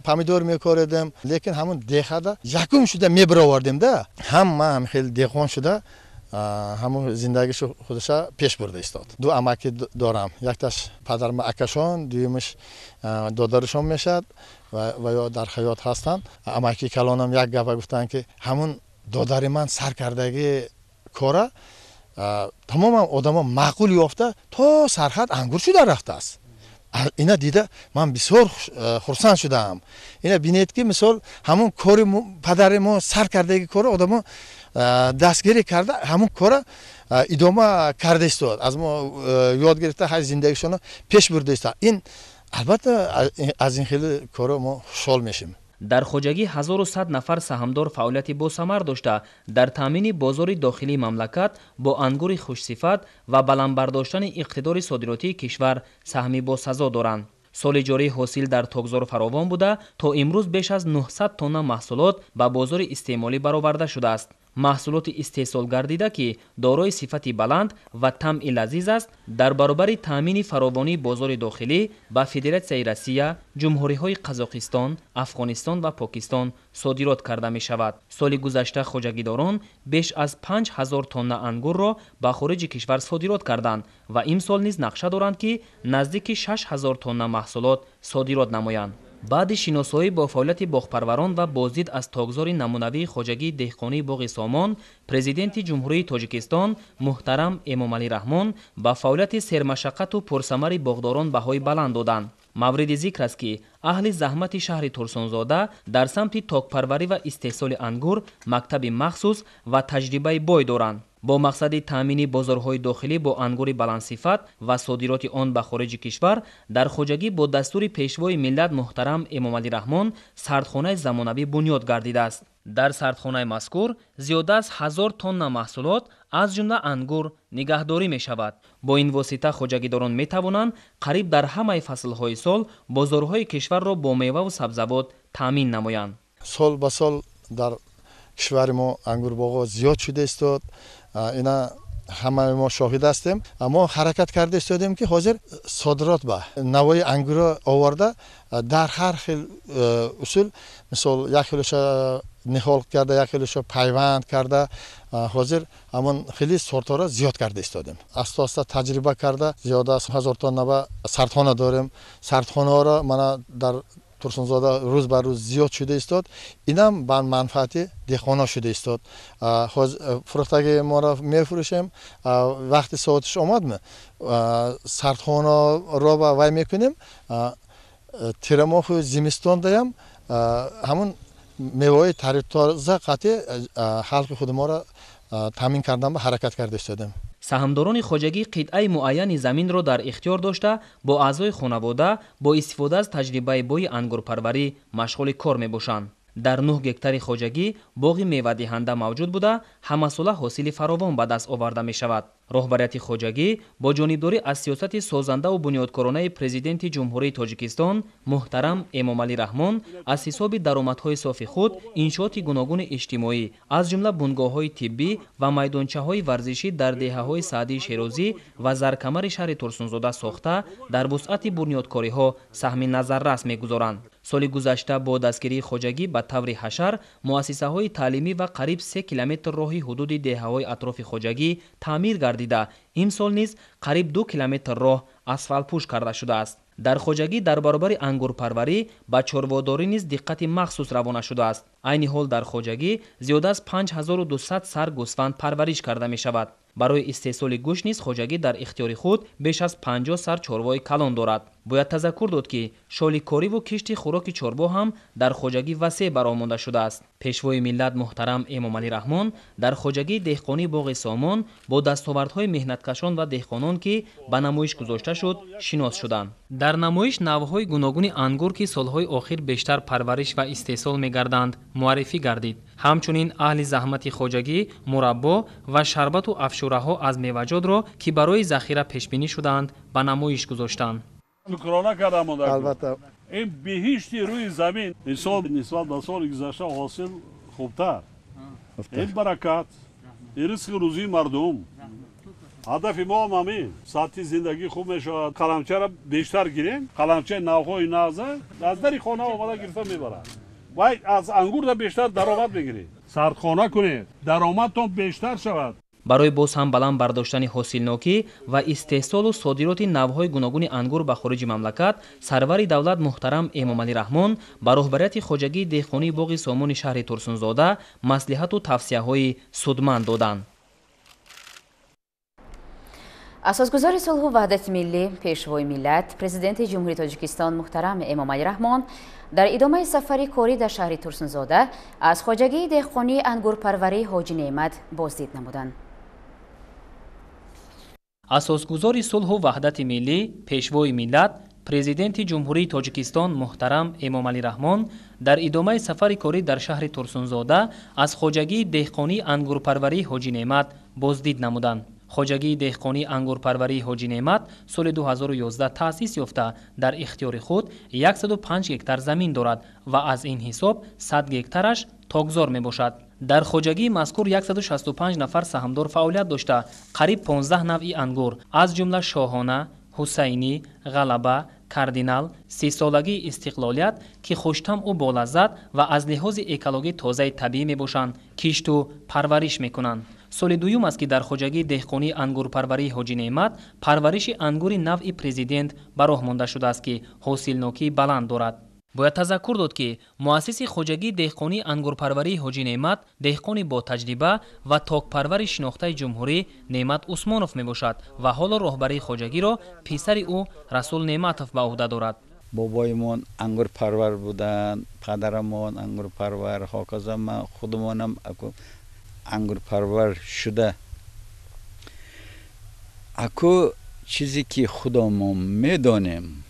помидор мекоридем, лекин ҳамун деҳада якум шуда мебировардем да. Ҳама ҳам хеле деҳқон шуда, ҳамун зиндагишу худаша пеш бурда истод. Ду амаки дорам, якташ падарма акашон, дуюмаш додарашон мешавад ва ё дар ҳаёт ҳастанд. Амаки калонам як гапа гуфтанд, ки ҳамун додари ман сар кардаги кора тамоман одамо маъқул ёфта то сарҳад ангур шуда рафтааст. Ина дида ман бисёр хурсанд шудаам. Ина бинед, ки мисол ҳамун кори падари мо сар кардаги кора одамо дастгирӣ карда, ҳамун кора идома карда истод, аз мо ёд гирифта, ҳай зиндагишонро пеш бурда истод. Ин албатта аз ин хеле коро мо хушҳол мешем. Дар хоҷагӣ 1100 нафар саҳмдор фаъолияти босамар дошта, дар таъмини бозори дохилии мамлакат бо ангури хушсифат ва баланд бардоштани иқтидори содиротии кишвар саҳми босазо доранд. Соли ҷорӣ ҳосил дар токзор фаровон буда, то имрӯз беш аз 900 тонна маҳсулот ба бозори истеъмолӣ бароварда шудааст. Маҳсулоти истеҳсол гардида, ки дорои сифати баланд ва тамъи лазиз аст, дар баробари таъмини фаровонии бозори дохилӣ ба Федератсияи Россия, ҷумҳуриҳои Қазоқистон, Афғонистон ва Покистон содирот карда мешавад. Соли гузашта хоҷагидорон беш аз 5000 тонна ангурро ба хориҷи кишвар содирот карданд ва имсол низ нақша доранд, ки наздики 6000 тонна маҳсулот содирот намоянд. Баъди шиносоӣ бо фаъолияти боғпарварон ва боздид аз токзори намунавии хоҷагии деҳқонии боғи Сомон, Президенти Ҷумҳурии Тоҷикистон муҳтарам Эмомалӣ Раҳмон ба фаъолияти сермашаққату пурсамари боғдорон баҳои баланд доданд. Мавриди зикр аст, ки аҳли заҳмати шаҳри Турсунзода дар самти токпарварӣ ва истеҳсоли ангур мактаби махсус ва таҷрибаи бой доранд. Бо мақсади таъмини бозорҳои дохилӣ бо ангури баландсифат ва содироти он ба хориҷи кишвар, дар хоҷагӣ бо дастури Пешвои миллат муҳтарам Эмомалӣ Раҳмон сардхонаи замонавӣ бунёд гардидааст. Дар сардхонаи мазкур зиёда аз 1000 тонна маҳсулот, аз ҷумла ангур, нигаҳдорӣ мешавад. Бо ин восита хоҷагидорон метавонанд қариб дар ҳамаи фаслҳои сол бозорҳои кишварро бо меваву сабзавот таъмин намоянд. Сол ба сол дар кишвари мо ангурбоғҳо зиёд шуда истод. Ина ҳамаи мо шоҳид ҳастем. Мо ҳаракат карда истодем, ки ҳозир содирот ба навои ангурро оварда, дар ҳар хел усул, мисол, як хелоша ниҳол карда, як хелоша пайванд карда, ҳозир ҳамон хели сортҳоро зиёд карда истодем. Аста аста таҷриба карда зиёда аз 1000 тонна ба сардхона дорем. Сардхонаҳоро мана дар Турсунзода рӯз ба рӯз зиёд шуда истод. Инам ба манфаати деҳқонон шуда истод. Фурӯхтаги моро мефурӯшем, вақти соатиш омадми, сардхонаро ба вай мекунем. Тирамоҳу зимистондаям ҳамун меваҳои таритоза қатъи халқи худи моро таъмин кардан ба ҳаракат карда истодем. Саҳмдорони хоҷагӣ қитъаи муайяни заминро дар ихтиёр дошта, бо аъзои хонавода бо истифода аз таҷрибаи бои ангурпарварӣ машғули кор мебошанд. Дар 9 гектари хоҷагӣ боғи мевадиҳанда мавҷуд буда, ҳамасола ҳосили фаровон ба даст оварда мешавад. Роҳбарияти хоҷагӣ бо ҷонибдорӣ аз сиёсати созандаву бунёдкоронаи Президенти Ҷумҳурии Тоҷикистон муҳтарам Эмомалӣ Раҳмон аз ҳисоби даромадҳои софи худ иншооти гуногуни иҷтимоӣ, аз ҷумла бунгоҳҳои тиббӣ ва майдончаҳои варзишӣ дар деҳаҳои Саъдии Шерозӣ ва Заркамари шаҳри Турсунзода сохта, дар вусъати бунёдкориҳо саҳми назаррас мегузоранд. Соли гузашта бо дастгирии хоҷагӣ ба таври ҳашар муассисаҳои таълимӣ ва қариб 3 километр роҳи ҳудуди деҳаҳои атрофи хоҷагӣ таъмир гардида, имсол низ қариб 2 километр роҳ асфалтпӯш карда шудааст. Дар хоҷагӣ дар баробари ангурпарварӣ ба чорводорӣ низ диққати махсус равона шудааст. Айни ҳол дар хоҷагӣ зиёда аз 5200 сар гӯсфанд парвариш карда мешавад. Барои истеҳсоли гӯшт низ хоҷагӣ дар ихтиёри худ беш аз 50 сар чорвои калон дорад. Бояд тазаккур дод, ки шоликориву кишти хӯроки чорво ҳам дар хоҷагӣ васеъ бароҳ монда шудааст. Пешвои миллат муҳтарам Эмомалӣ Раҳмон дар хоҷагии деҳқонии боғи Сомон бо дастовардҳои меҳнаткашон ва деҳқонон, ки ба намоиш гузошта шуд, шинос шуданд. Дар намоиш навъҳои гуногуни ангур, ки солҳои охир бештар парвариш ва истеҳсол мегарданд, муаррифӣ гардид. Ҳамчунин аҳли заҳмати хоҷагӣ мураббо ва шарбату афшураҳо аз меваҷотро, ки барои захира пешбинӣ шудаанд, ба намоиш гузоштанд. Шукрона кардам. Албатта, ин биҳишти рӯи замин. Ин нисбат ба соли гузашта ҳосил хубтар. Ин баракат, ин ризқи рӯзии мардум. Ҳадафи мо ҳам ҳамин. Сатҳи зиндагӣ хуб мешавад. Қаламчаро бештар гирем, қаламчаи навҳои нағза аз дари хона омада гирифта мебарад. Вай аз ангурда бештар даромад мегиред. Сардхона кунед, даромадтон бештар шавад. Барои боз ҳам баланд бардоштани ҳосилнокӣ ва истеҳсолу содироти навъҳои гуногуни ангур ба хориҷи мамлакат, сарвари давлат муҳтарам Эмомалӣ Раҳмон ба роҳбарияти хоҷагии деҳқонии боғи Сомони шаҳри Турсунзода маслиҳату тавсияҳои судманд доданд. Асосгузори сулҳу ваҳдати миллӣ, Пешвои миллат, Президенти Ҷумҳурии Тоҷикистон муҳтарам Эмомалӣ Раҳмон дар идомаи сафари корӣ дар шаҳри Турсунзода аз хоҷагии деҳқонии ангурпарварии Ҳоҷи Неъмат боздид намуданд. Асосгузори сулҳу ваҳдати миллӣ, Пешвои миллат, Президенти Ҷумҳурии Тоҷикистон муҳтарам Эмомалӣ Раҳмон дар идомаи сафари корӣ дар шаҳри Турсунзода аз хоҷагии деҳқонии ангурпарварии Ҳоҷи Неъмат боздид намуданд. Хоҷагии деҳқонии ангурпарварии Ҳоҷи Неъмат соли 2011 таъсис ёфта, дар ихтиёри худ 105 гектар замин дорад ва аз ин ҳисоб 100 гектараш токзор мебошад. Дар хоҷагии мазкур 165 нафар саҳмдор фаъолият дошта, қариб 15 навъи ангур, аз ҷумла шоҳона, ҳусайнӣ, ғалаба, кардинал, 30-солагии истиқлолият, ки хуштамъу болаззат ва аз лиҳози экологӣ тозаи табиӣ мебошанд, кишту парвариш мекунанд. Соли дуюм аст, ки дар хоҷагии деҳқонии ангурпарварии Ҳоҷи Неъмат парвариши ангури навъи президент ба роҳ монда шудааст, ки ҳосилнокии баланд дорад. Бояд тазаккур дод, ки муассиси хоҷагии деҳқонии ангурпарварии Ҳоҷи Неъмат деҳқони ботаҷриба ва токпарвари шинохтаи ҷумҳурӣ Неъмат Усмонов мебошад ва ҳоло роҳбарии хоҷагиро писари ӯ Расул Неъматов ба ӯҳда дорад. Бобоимон ангурпарвар буданд, падарамон ангурпарвар, ҳоказо ман худумонам ангурпарвар шуда. Аку чизе ки худомон медонем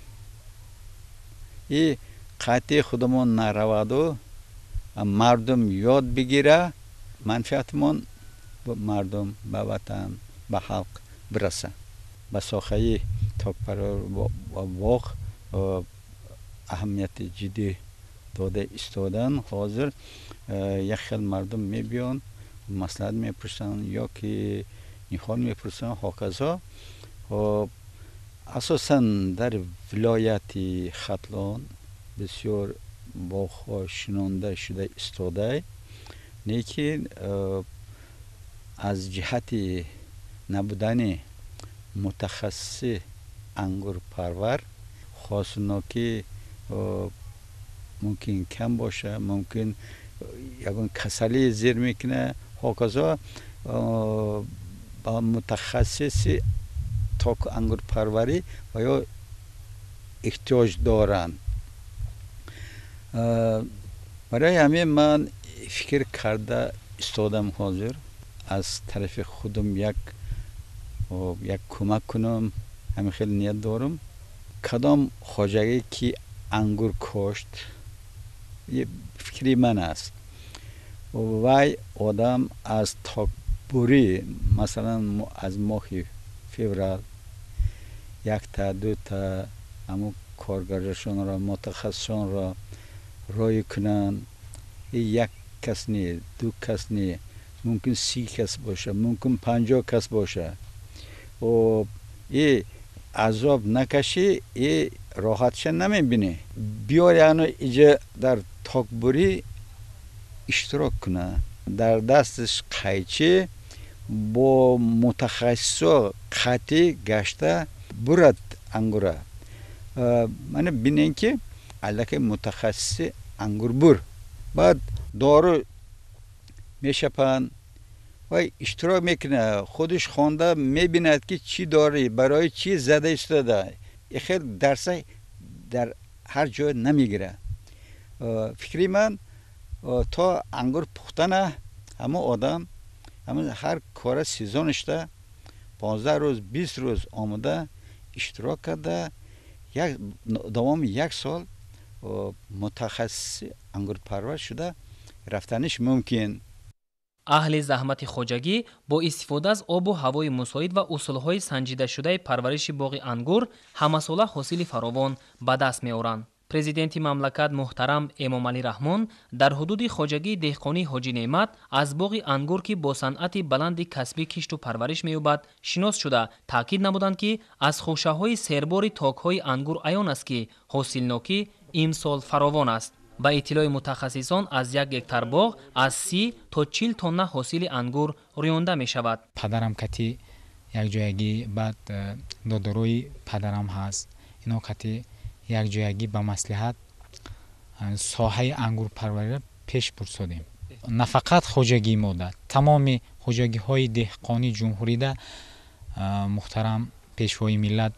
и қатъи худамон нараваду мардум ёд бигира, манфиатмон ба мардум, ба ватан, ба халқ бираса. Ба соҳаи токпарвар ва боғ аҳамияти ҷиддӣ дода истодан. Ҳозир як хел мардум мебиёнд, маслиҳат мепурсанд ё ки ниҳол мепурсанд, ҳоказо. Асосан дар вилояти Хатлон бисёр боғҳо шинонда шуда истодай, лекин аз ҷиҳати набудани мутахассиси ангурпарвар ҳосилнокӣ мумкин кам боша, мумкин ягон касалӣ зер мекуна, ҳоказо. Ба мутахассиси току ангурпарварӣ ва ё эҳтиёҷ доранд. Барои ҳамин ман фикр карда истодам, ҳозир аз тарафи худам як кӯмак кунам, ҳамин хел ният дорам. Кадом хоҷагӣ ки ангур кошт, фикри ман аст, вай одам аз токбурӣ, масалан аз моҳи феврал якта дута ҳамун коргарашонро, мутахассисонро рой кунанд. Як кас не, ду кас не, мумкин 30 кас боша, мумкин 50 кас боша. И азоб накашӣ, и роҳатша намебинӣ. Биёр яъне иҷа дар токбурӣ иштирок куна, дар дасташ қайчи бо мутахассисо қатъӣ гашта бурад ангура. Мана бинем ки аллакай мутахассиси ангурбур, баъд дору мешапанд ва иштирок мекунад, худаш хонда мебинад ки чӣ дорӣ, барои чӣ зада истода. Хел дарса дар ҳар ҷой намегирад. Фикри ман то ангур пухтана ҳамон одам ҳамон ҳар кора сезонашда 15 рӯз 20 рӯз омода иштирок карда, як давоми як сол мутахассиси ангурпарвар шуда рафтаниш мумкин. Аҳли заҳмати хоҷагӣ бо истифода аз обу ҳавои мусоид ва усулҳои санҷидашудаи парвариши боғи ангур ҳамасола ҳосили фаровон ба даст меоранд. Президенти мамлакат муҳтарам Эмомалӣ Раҳмон дар ҳудуди хоҷагии деҳқонии Ҳоҷӣ Неъмат аз боғи ангур, ки бо санъати баланди касбӣ кишту парвариш меёбад, шинос шуда таъкид намуданд, ки аз хӯшаҳои сербори токҳои ангур аён аст, ки ҳосилнокӣ имсол фаровон аст. Ба иттилои мутахассисон аз 1 гектар боғ аз 30 то 40 тонна ҳосили ангур рӯёнда мешавад. Падарам кати якҷоягӣ, баъд додарои падарам ҳаст, ино кати якҷоягӣ ба маслиҳат соҳаи ангурпарвариро пеш бурсодем. На фақат хоҷагии мода, тамоми хоҷагиҳои деҳқонии ҷумҳурида муҳтарам Пешвои миллат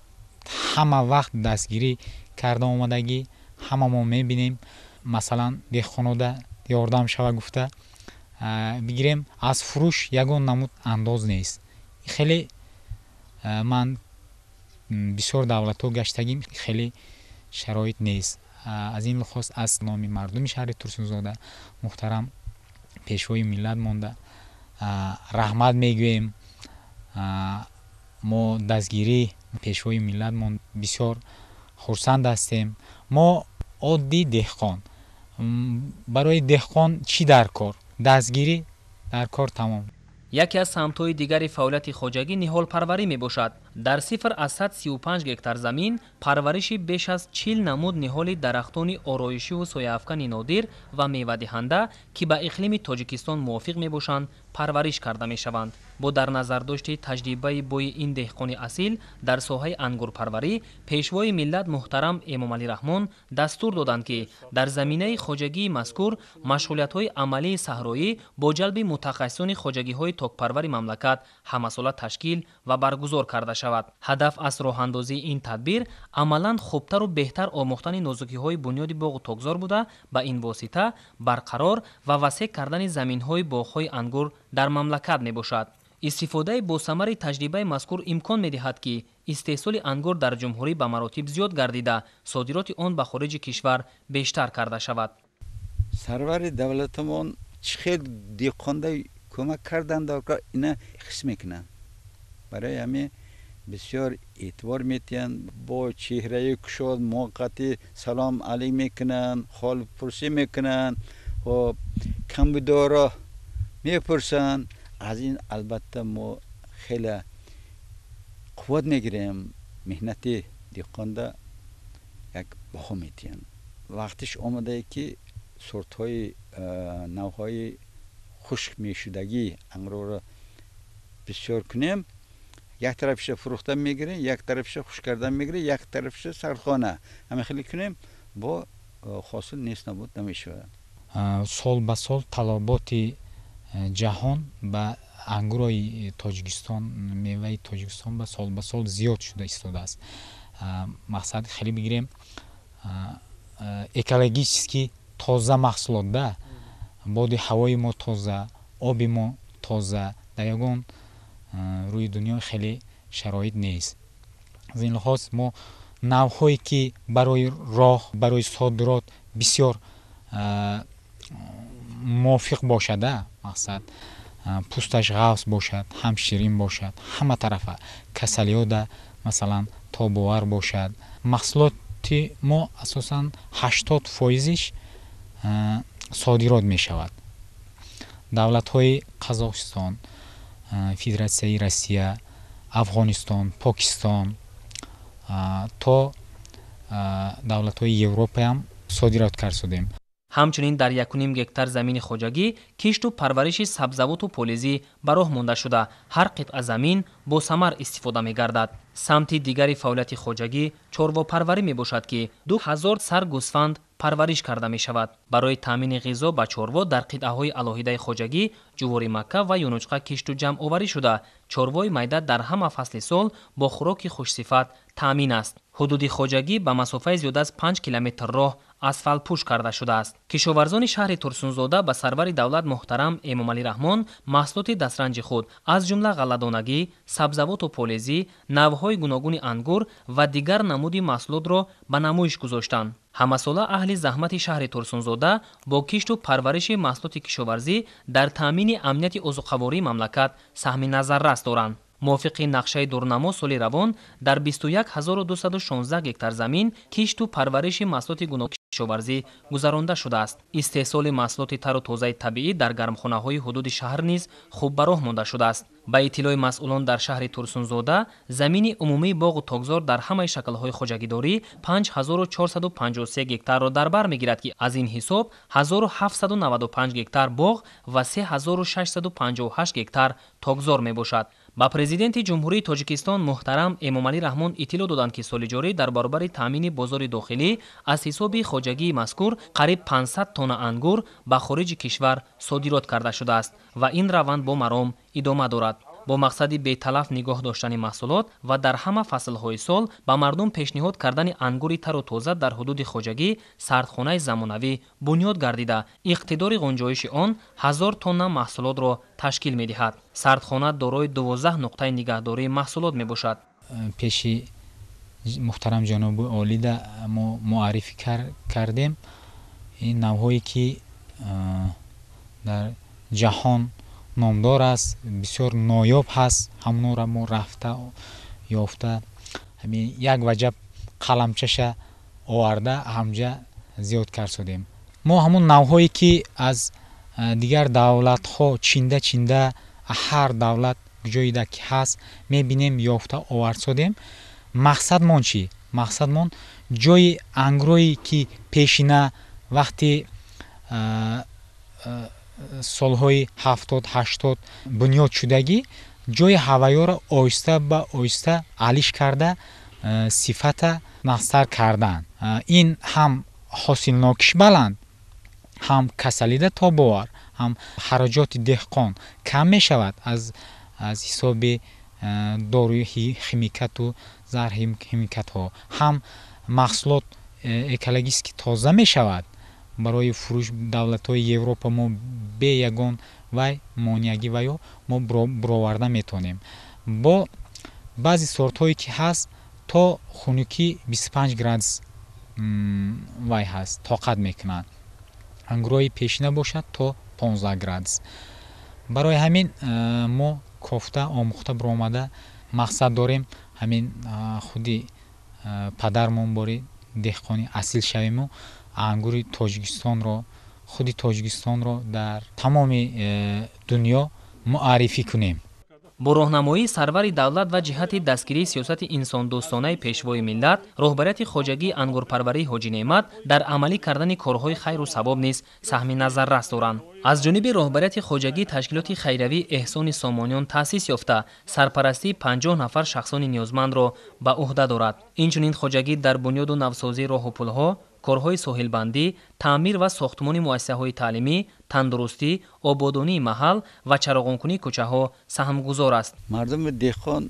ҳама вақт дастгирӣ карда омадагӣ, ҳама мо мебинем. Масалан, деҳқонода ёрдам шава гуфта бигирем, аз фурӯш ягон намуд андоз нест. Хеле ман бисёр давлатҳо гаштагим, хеле шароит нест. Аз ин лиҳоз аз номи мардуми шаҳри Турсунзода муҳтарам Пешвои миллат монда раҳмат мегӯем. Мо дастгирии Пешвои миллат мон бисёр хурсанд ҳастем. Мо оддӣ деҳқон, барои деҳқон чӣ дар кор? Дастгирӣ дар кор, тамом. Яке аз самтҳои дигари фаъолияти хоҷагӣ ниҳолпарварӣ мебошад. Дар 0,35 гектар замин парвариши беш аз 40 намуд ниҳоли дарахтони ороишиву сояафкани нодир ва мевадиҳанда, ки ба иқлими Тоҷикистон мувофиқ мебошанд, парвариш карда мешаванд. Бо дар назардошти таҷрибаи бои ин деҳқони асил дар соҳаи ангурпарварӣ, Пешвои миллат муҳтарам Эмомалӣ Раҳмон дастур доданд, ки дар заминаи хоҷагии мазкур машғулиятҳои амалии саҳроӣ бо ҷалби мутахассисони хоҷагиҳои токпарвари мамлакат ҳамасола ташкил ва баргузор карда шавад. Ҳадаф аз роҳандозии ин тадбир амалан хубтару беҳтар омӯхтани нозукиҳои бунёди боғу токзор буда, ба ин восита барқарор ва васеъ кардани заминҳои боғҳои ангур дар мамлакат мебошад. Истифодаи босамари таҷрибаи мазкур имкон медиҳад, ки истеҳсоли ангур дар ҷумҳурӣ ба маротиб зиёд гардида, содироти он ба хориҷи кишвар бештар карда шавад. Сарвари давлатамон чӣ хел деҳқонда кӯмак карданд, ина ҳис мекунанд. Барои ҳамин бисёр эътибор метиҳанд, бо чеҳраи кушод муваққатӣ салом алейк мекунанд, ҳолпурсӣ мекунанд, хоб камбудоро мепурсанд. Аз ин албатта мо хеле қувват мегирем. Меҳнати деҳқонда як баҳо метиҳанд. Вақтиш омадае ки сортҳои навъҳои хушк мешудагӣ ангурро бисёр кунем. Як тарафиша фурӯхта мегирем, як тарафиша хушк кардан мегирем, як тарафиша сардхона. Ҳамин хеле кунем, бо ҳосил нест набуд намешавад. Сол ба сол талаботи ҷаҳон ба ангурои Тоҷикистон, меваи Тоҷикистон ба сол ба сол зиёд шуда истодааст. Мақсад хеле бигирем, экологически тоза маҳсулот да, боди ҳавои мо тоза, оби мо тоза, дар ягон рӯи дунё хеле шароит нест. Аз ин лиҳоз мо навъҳое ки барои роҳ, барои содирот бисёр мувофиқ бошад, мақсад пӯсташ ғафз бошад, ҳам ширин бошад, ҳама тарафа касалиёда масалан тобовар бошад. Маҳсулоти мо асосан 80%-иш содирот мешавад. Давлатҳои Қазоқистон, Федератсияи Россия, Афғонистон, Покистон то Давлатҳои Европаям содирот кард шудем. Ҳамчунин дар 1,5 гектар замини хоҷагӣ кишту парвариши сабзавоту полизӣ ба роҳ монда шуда, ҳар қитъа замин бо самар истифода мегардад. Самти дигари фаъолияти хоҷагӣ чорвопарварӣ мебошад, ки 2000 сар гӯсфанд парвариш карда мешавад. Барои таъмини ғизо ба чорво дар қитъаҳои алоҳидаи хоҷагӣ ҷувори макка ва юнучқа кишту ҷамъоварӣ шуда, чорвои майда дар ҳама фасли сол бо хӯроки хушсифат таъмин аст. Ҳудуди хоҷагӣ ба масофаи зиёда аз 5 километр роҳ асфалтпӯш карда шудааст. Кишоварзони шаҳри Турсунзода ба сарвари давлат муҳтарам Эмомалӣ Раҳмон маҳсулоти дастранҷи худ, аз ҷумла ғалладонагӣ, сабзавоту полезӣ, навъҳои гуногуни ангур ва дигар намуди маҳсулотро ба намоиш гузоштанд. Ҳамасола аҳли заҳмати шаҳри Турсунзода бо кишту парвариши маҳсулоти кишоварзӣ дар таъмини амнияти озуқавории мамлакат саҳми назаррас доранд. Мувофиқи нақшаи дурнамо, соли равон дар 21 216 гектар замин кишту парвариши маҳсулоти гуногуни кишоварзӣ гузаронда шудааст. Истеҳсоли маҳсулоти тару тозаи табиӣ дар гармхонаҳои ҳудуди шаҳр низ хуб ба роҳ монда шудааст. Ба иттилои масъулон, дар шаҳри Турсунзода замини умумии боғу токзор дар ҳамаи шаклҳои хоҷагидорӣ 5453 гектарро дар бар мегирад, ки аз ин ҳисоб 1795 гектар боғ ва 3658 гектар токзор мебошад. Ба Президенти Ҷумҳурии Тоҷикистон муҳтарам Эмомалӣ Раҳмон иттилоъ доданд, ки соли ҷорӣ дар баробари таъмини бозори дохилӣ аз ҳисоби хоҷагии мазкур қариб 500 тонна ангур ба хориҷи кишвар содирот карда шудааст ва ин раванд бо маром идома дорад. Бо мақсади беталаф нигоҳ доштани маҳсулот ва дар ҳама фаслҳои сол ба мардум пешниҳод кардани ангури тару тоза дар ҳудуди хоҷагӣ сардхонаи замонавӣ бунёд гардида, иқтидори ғунҷоиши он 1000 тонна маҳсулотро ташкил медиҳад. Сардхона дорои 12 нуқтаи нигаҳдории маҳсулот мебошад. Пеши муҳтарам ҷаноби олида мо муаррифӣ кардем ин навъҳое, ки дар ҷаҳон номдор аст, бисёр ноёб ҳаст. Ҳамонро мо рафта ёфта, ҳамин як ваҷаб қаламчаша оварда, ҳамҷа зиёд кард шудем. Мо ҳамон навъҳое, ки аз дигар давлатҳо чинда чинда, ҳар давлат ҷоида ки ҳаст, мебинем, ёфта овард шудем. Мақсадмон чӣ? Мақсадмон ҷои ангурое, ки пешина вақти солҳои 70-80 бунёд шудагӣ, ҷои ҳаваёро оҳиста ба оҳиста алиш карда, сифата нағзтар кардан. Ин ҳам ҳосилнокиш баланд, ҳам касалида тобовар, ҳам хароҷоти деҳқон кам мешавад аз ҳисоби доруи химикату зархимикатҳо, ҳам маҳсулот экологически тоза мешавад. Барои фурӯш давлатҳои Европа мо бе ягон вай монеагӣ ва ё мо буроварда метавонем. Бо баъзе сортҳое, ки ҳаст, то хунукӣ 25 градус вай ҳаст, тоқат мекунанд. Ангурҳои пешина бошад, то 15 градус. Барои ҳамин мо кофта омӯхта биромада мақсад дорем, ҳамин худи падармон бори деҳқони асил шавему ангури Тоҷикистонро, худи Тоҷикистонро дар тамоми дунё муаррифӣ кунем. Бо роҳнамоии сарвари давлат ва ҷиҳати дастгирии сиёсати инсондӯстонаи Пешвои миллат, роҳбарияти хоҷагии ангурпарварии Ҳоҷӣ Неъмат дар амалӣ кардани корҳои хайру савоб низ саҳми назаррас доранд. Аз ҷониби роҳбарияти хоҷагӣ ташкилоти хайриявии Эҳсони Сомониён таъсис ёфта, сарпарастии 50 нафар шахсони ниёзмандро ба ӯҳда дорад. Инчунин хоҷагӣ дар бунёду навсозии роҳу пулҳо, корҳои соҳилбандӣ, таъмир ва сохтмони муассисаҳои таълимӣ, тандурустӣ, ободонии маҳал ва чароғонкунии кӯчаҳо саҳмгузор аст. Мардуми деҳқон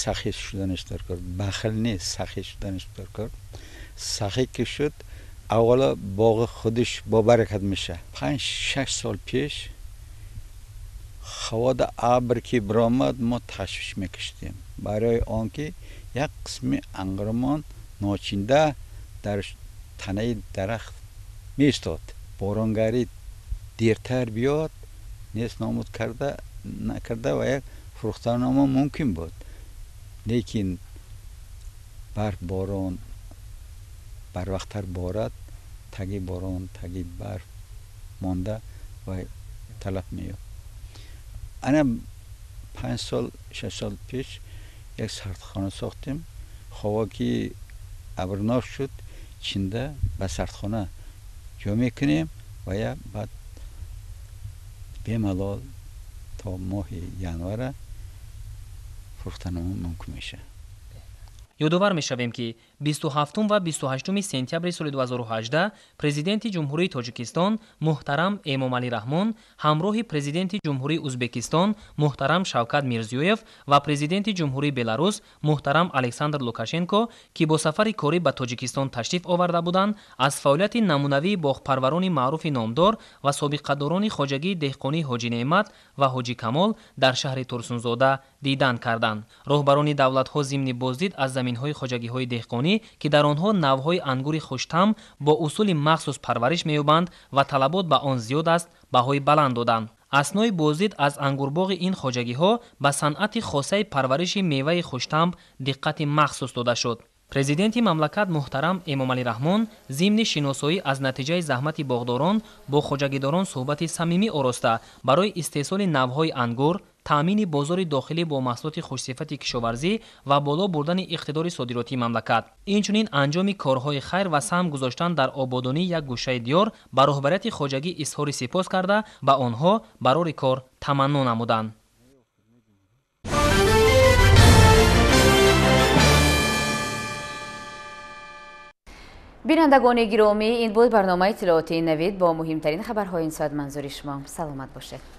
сахӣ шуданаш дар кор, бахил нест, сахӣ шуданаш дар кор. Сахӣ ки шуд, аввало боғи худаш бобаракат меша. 5-6 сол пеш ҳавода абр ки биромад, мо ташвиш мекашидем, барои он ки як қисми ангурмон ночинда дар танаи дарахт меистод. Боронгарӣ дертар биёд, нест номуд карда накарда ва як фурӯхтаномо мумкин буд. Лекин барф, борон барвақттар борад, таги борон, таги барф монда ва талаф меёб. Ана 5 сол, 6 сол пеш як сардхона сохтем. Ҳаво ки Абрнок шуд, чинда ба сардхона ҷо мекунем ва я баъд бемалол то моҳи январа фурӯхтанамон мумкин мешавад. Ёдовар мешавем, ки 27 ва 28 сентябри соли 2018 Президенти Ҷумҳурии Тоҷикистон муҳтарам Эмомалӣ Раҳмон ҳамроҳи Президенти Ҷумҳурии Узбекистон муҳтарам Шавкат Мирзиёев ва Президенти Ҷумҳурии Беларус муҳтарам Александр Лукашенко, ки бо сафари корӣ ба Тоҷикистон ташриф оварда буданд, аз фаъолияти намунавии боғпарварони маъруфи номдор ва собиқадорони хоҷагии деҳқонии Ҳоҷӣ Неъмат ва Ҳоҷӣ Камол дар шаҳри Турсунзода дидан карданд. Роҳбарони давлатҳо зимни боздид аз заминҳои хоҷагиҳои деҳқонӣ, ки дар онҳо навъҳои ангури хуштам бо усули махсус парвариш меёбанд ва талабот ба он зиёд аст, баҳои баланд доданд. Аснои боздид аз ангурбоғи ин хоҷагиҳо ба санъати хосаи парвариши меваи хуштамб диққати махсус дода шуд. Президенти мамлакат муҳтарам Эмомалӣ Раҳмон зимни шиносоӣ аз натиҷаи заҳмати боғдорон бо хоҷагидорон суҳбати самимӣ ороста, барои истеҳсоли навъҳои ангур, таъмини бозори дохилӣ бо маҳсулоти хушсифати кишоварзӣ ва боло бурдани иқтидори содиротии мамлакат, инчунин анҷоми корҳои хайр ва саҳм гузоштан дар ободонии як гӯшаи диёр ба роҳбарияти хоҷагӣ изҳори сипос карда, ба онҳо барори кор таманно намуданд. Бинандагони гиромӣ, ин буд барномаи иттилоотии Навид бо муҳимтарин хабарҳои ин соат. Манзури шумо. Саломат бошед.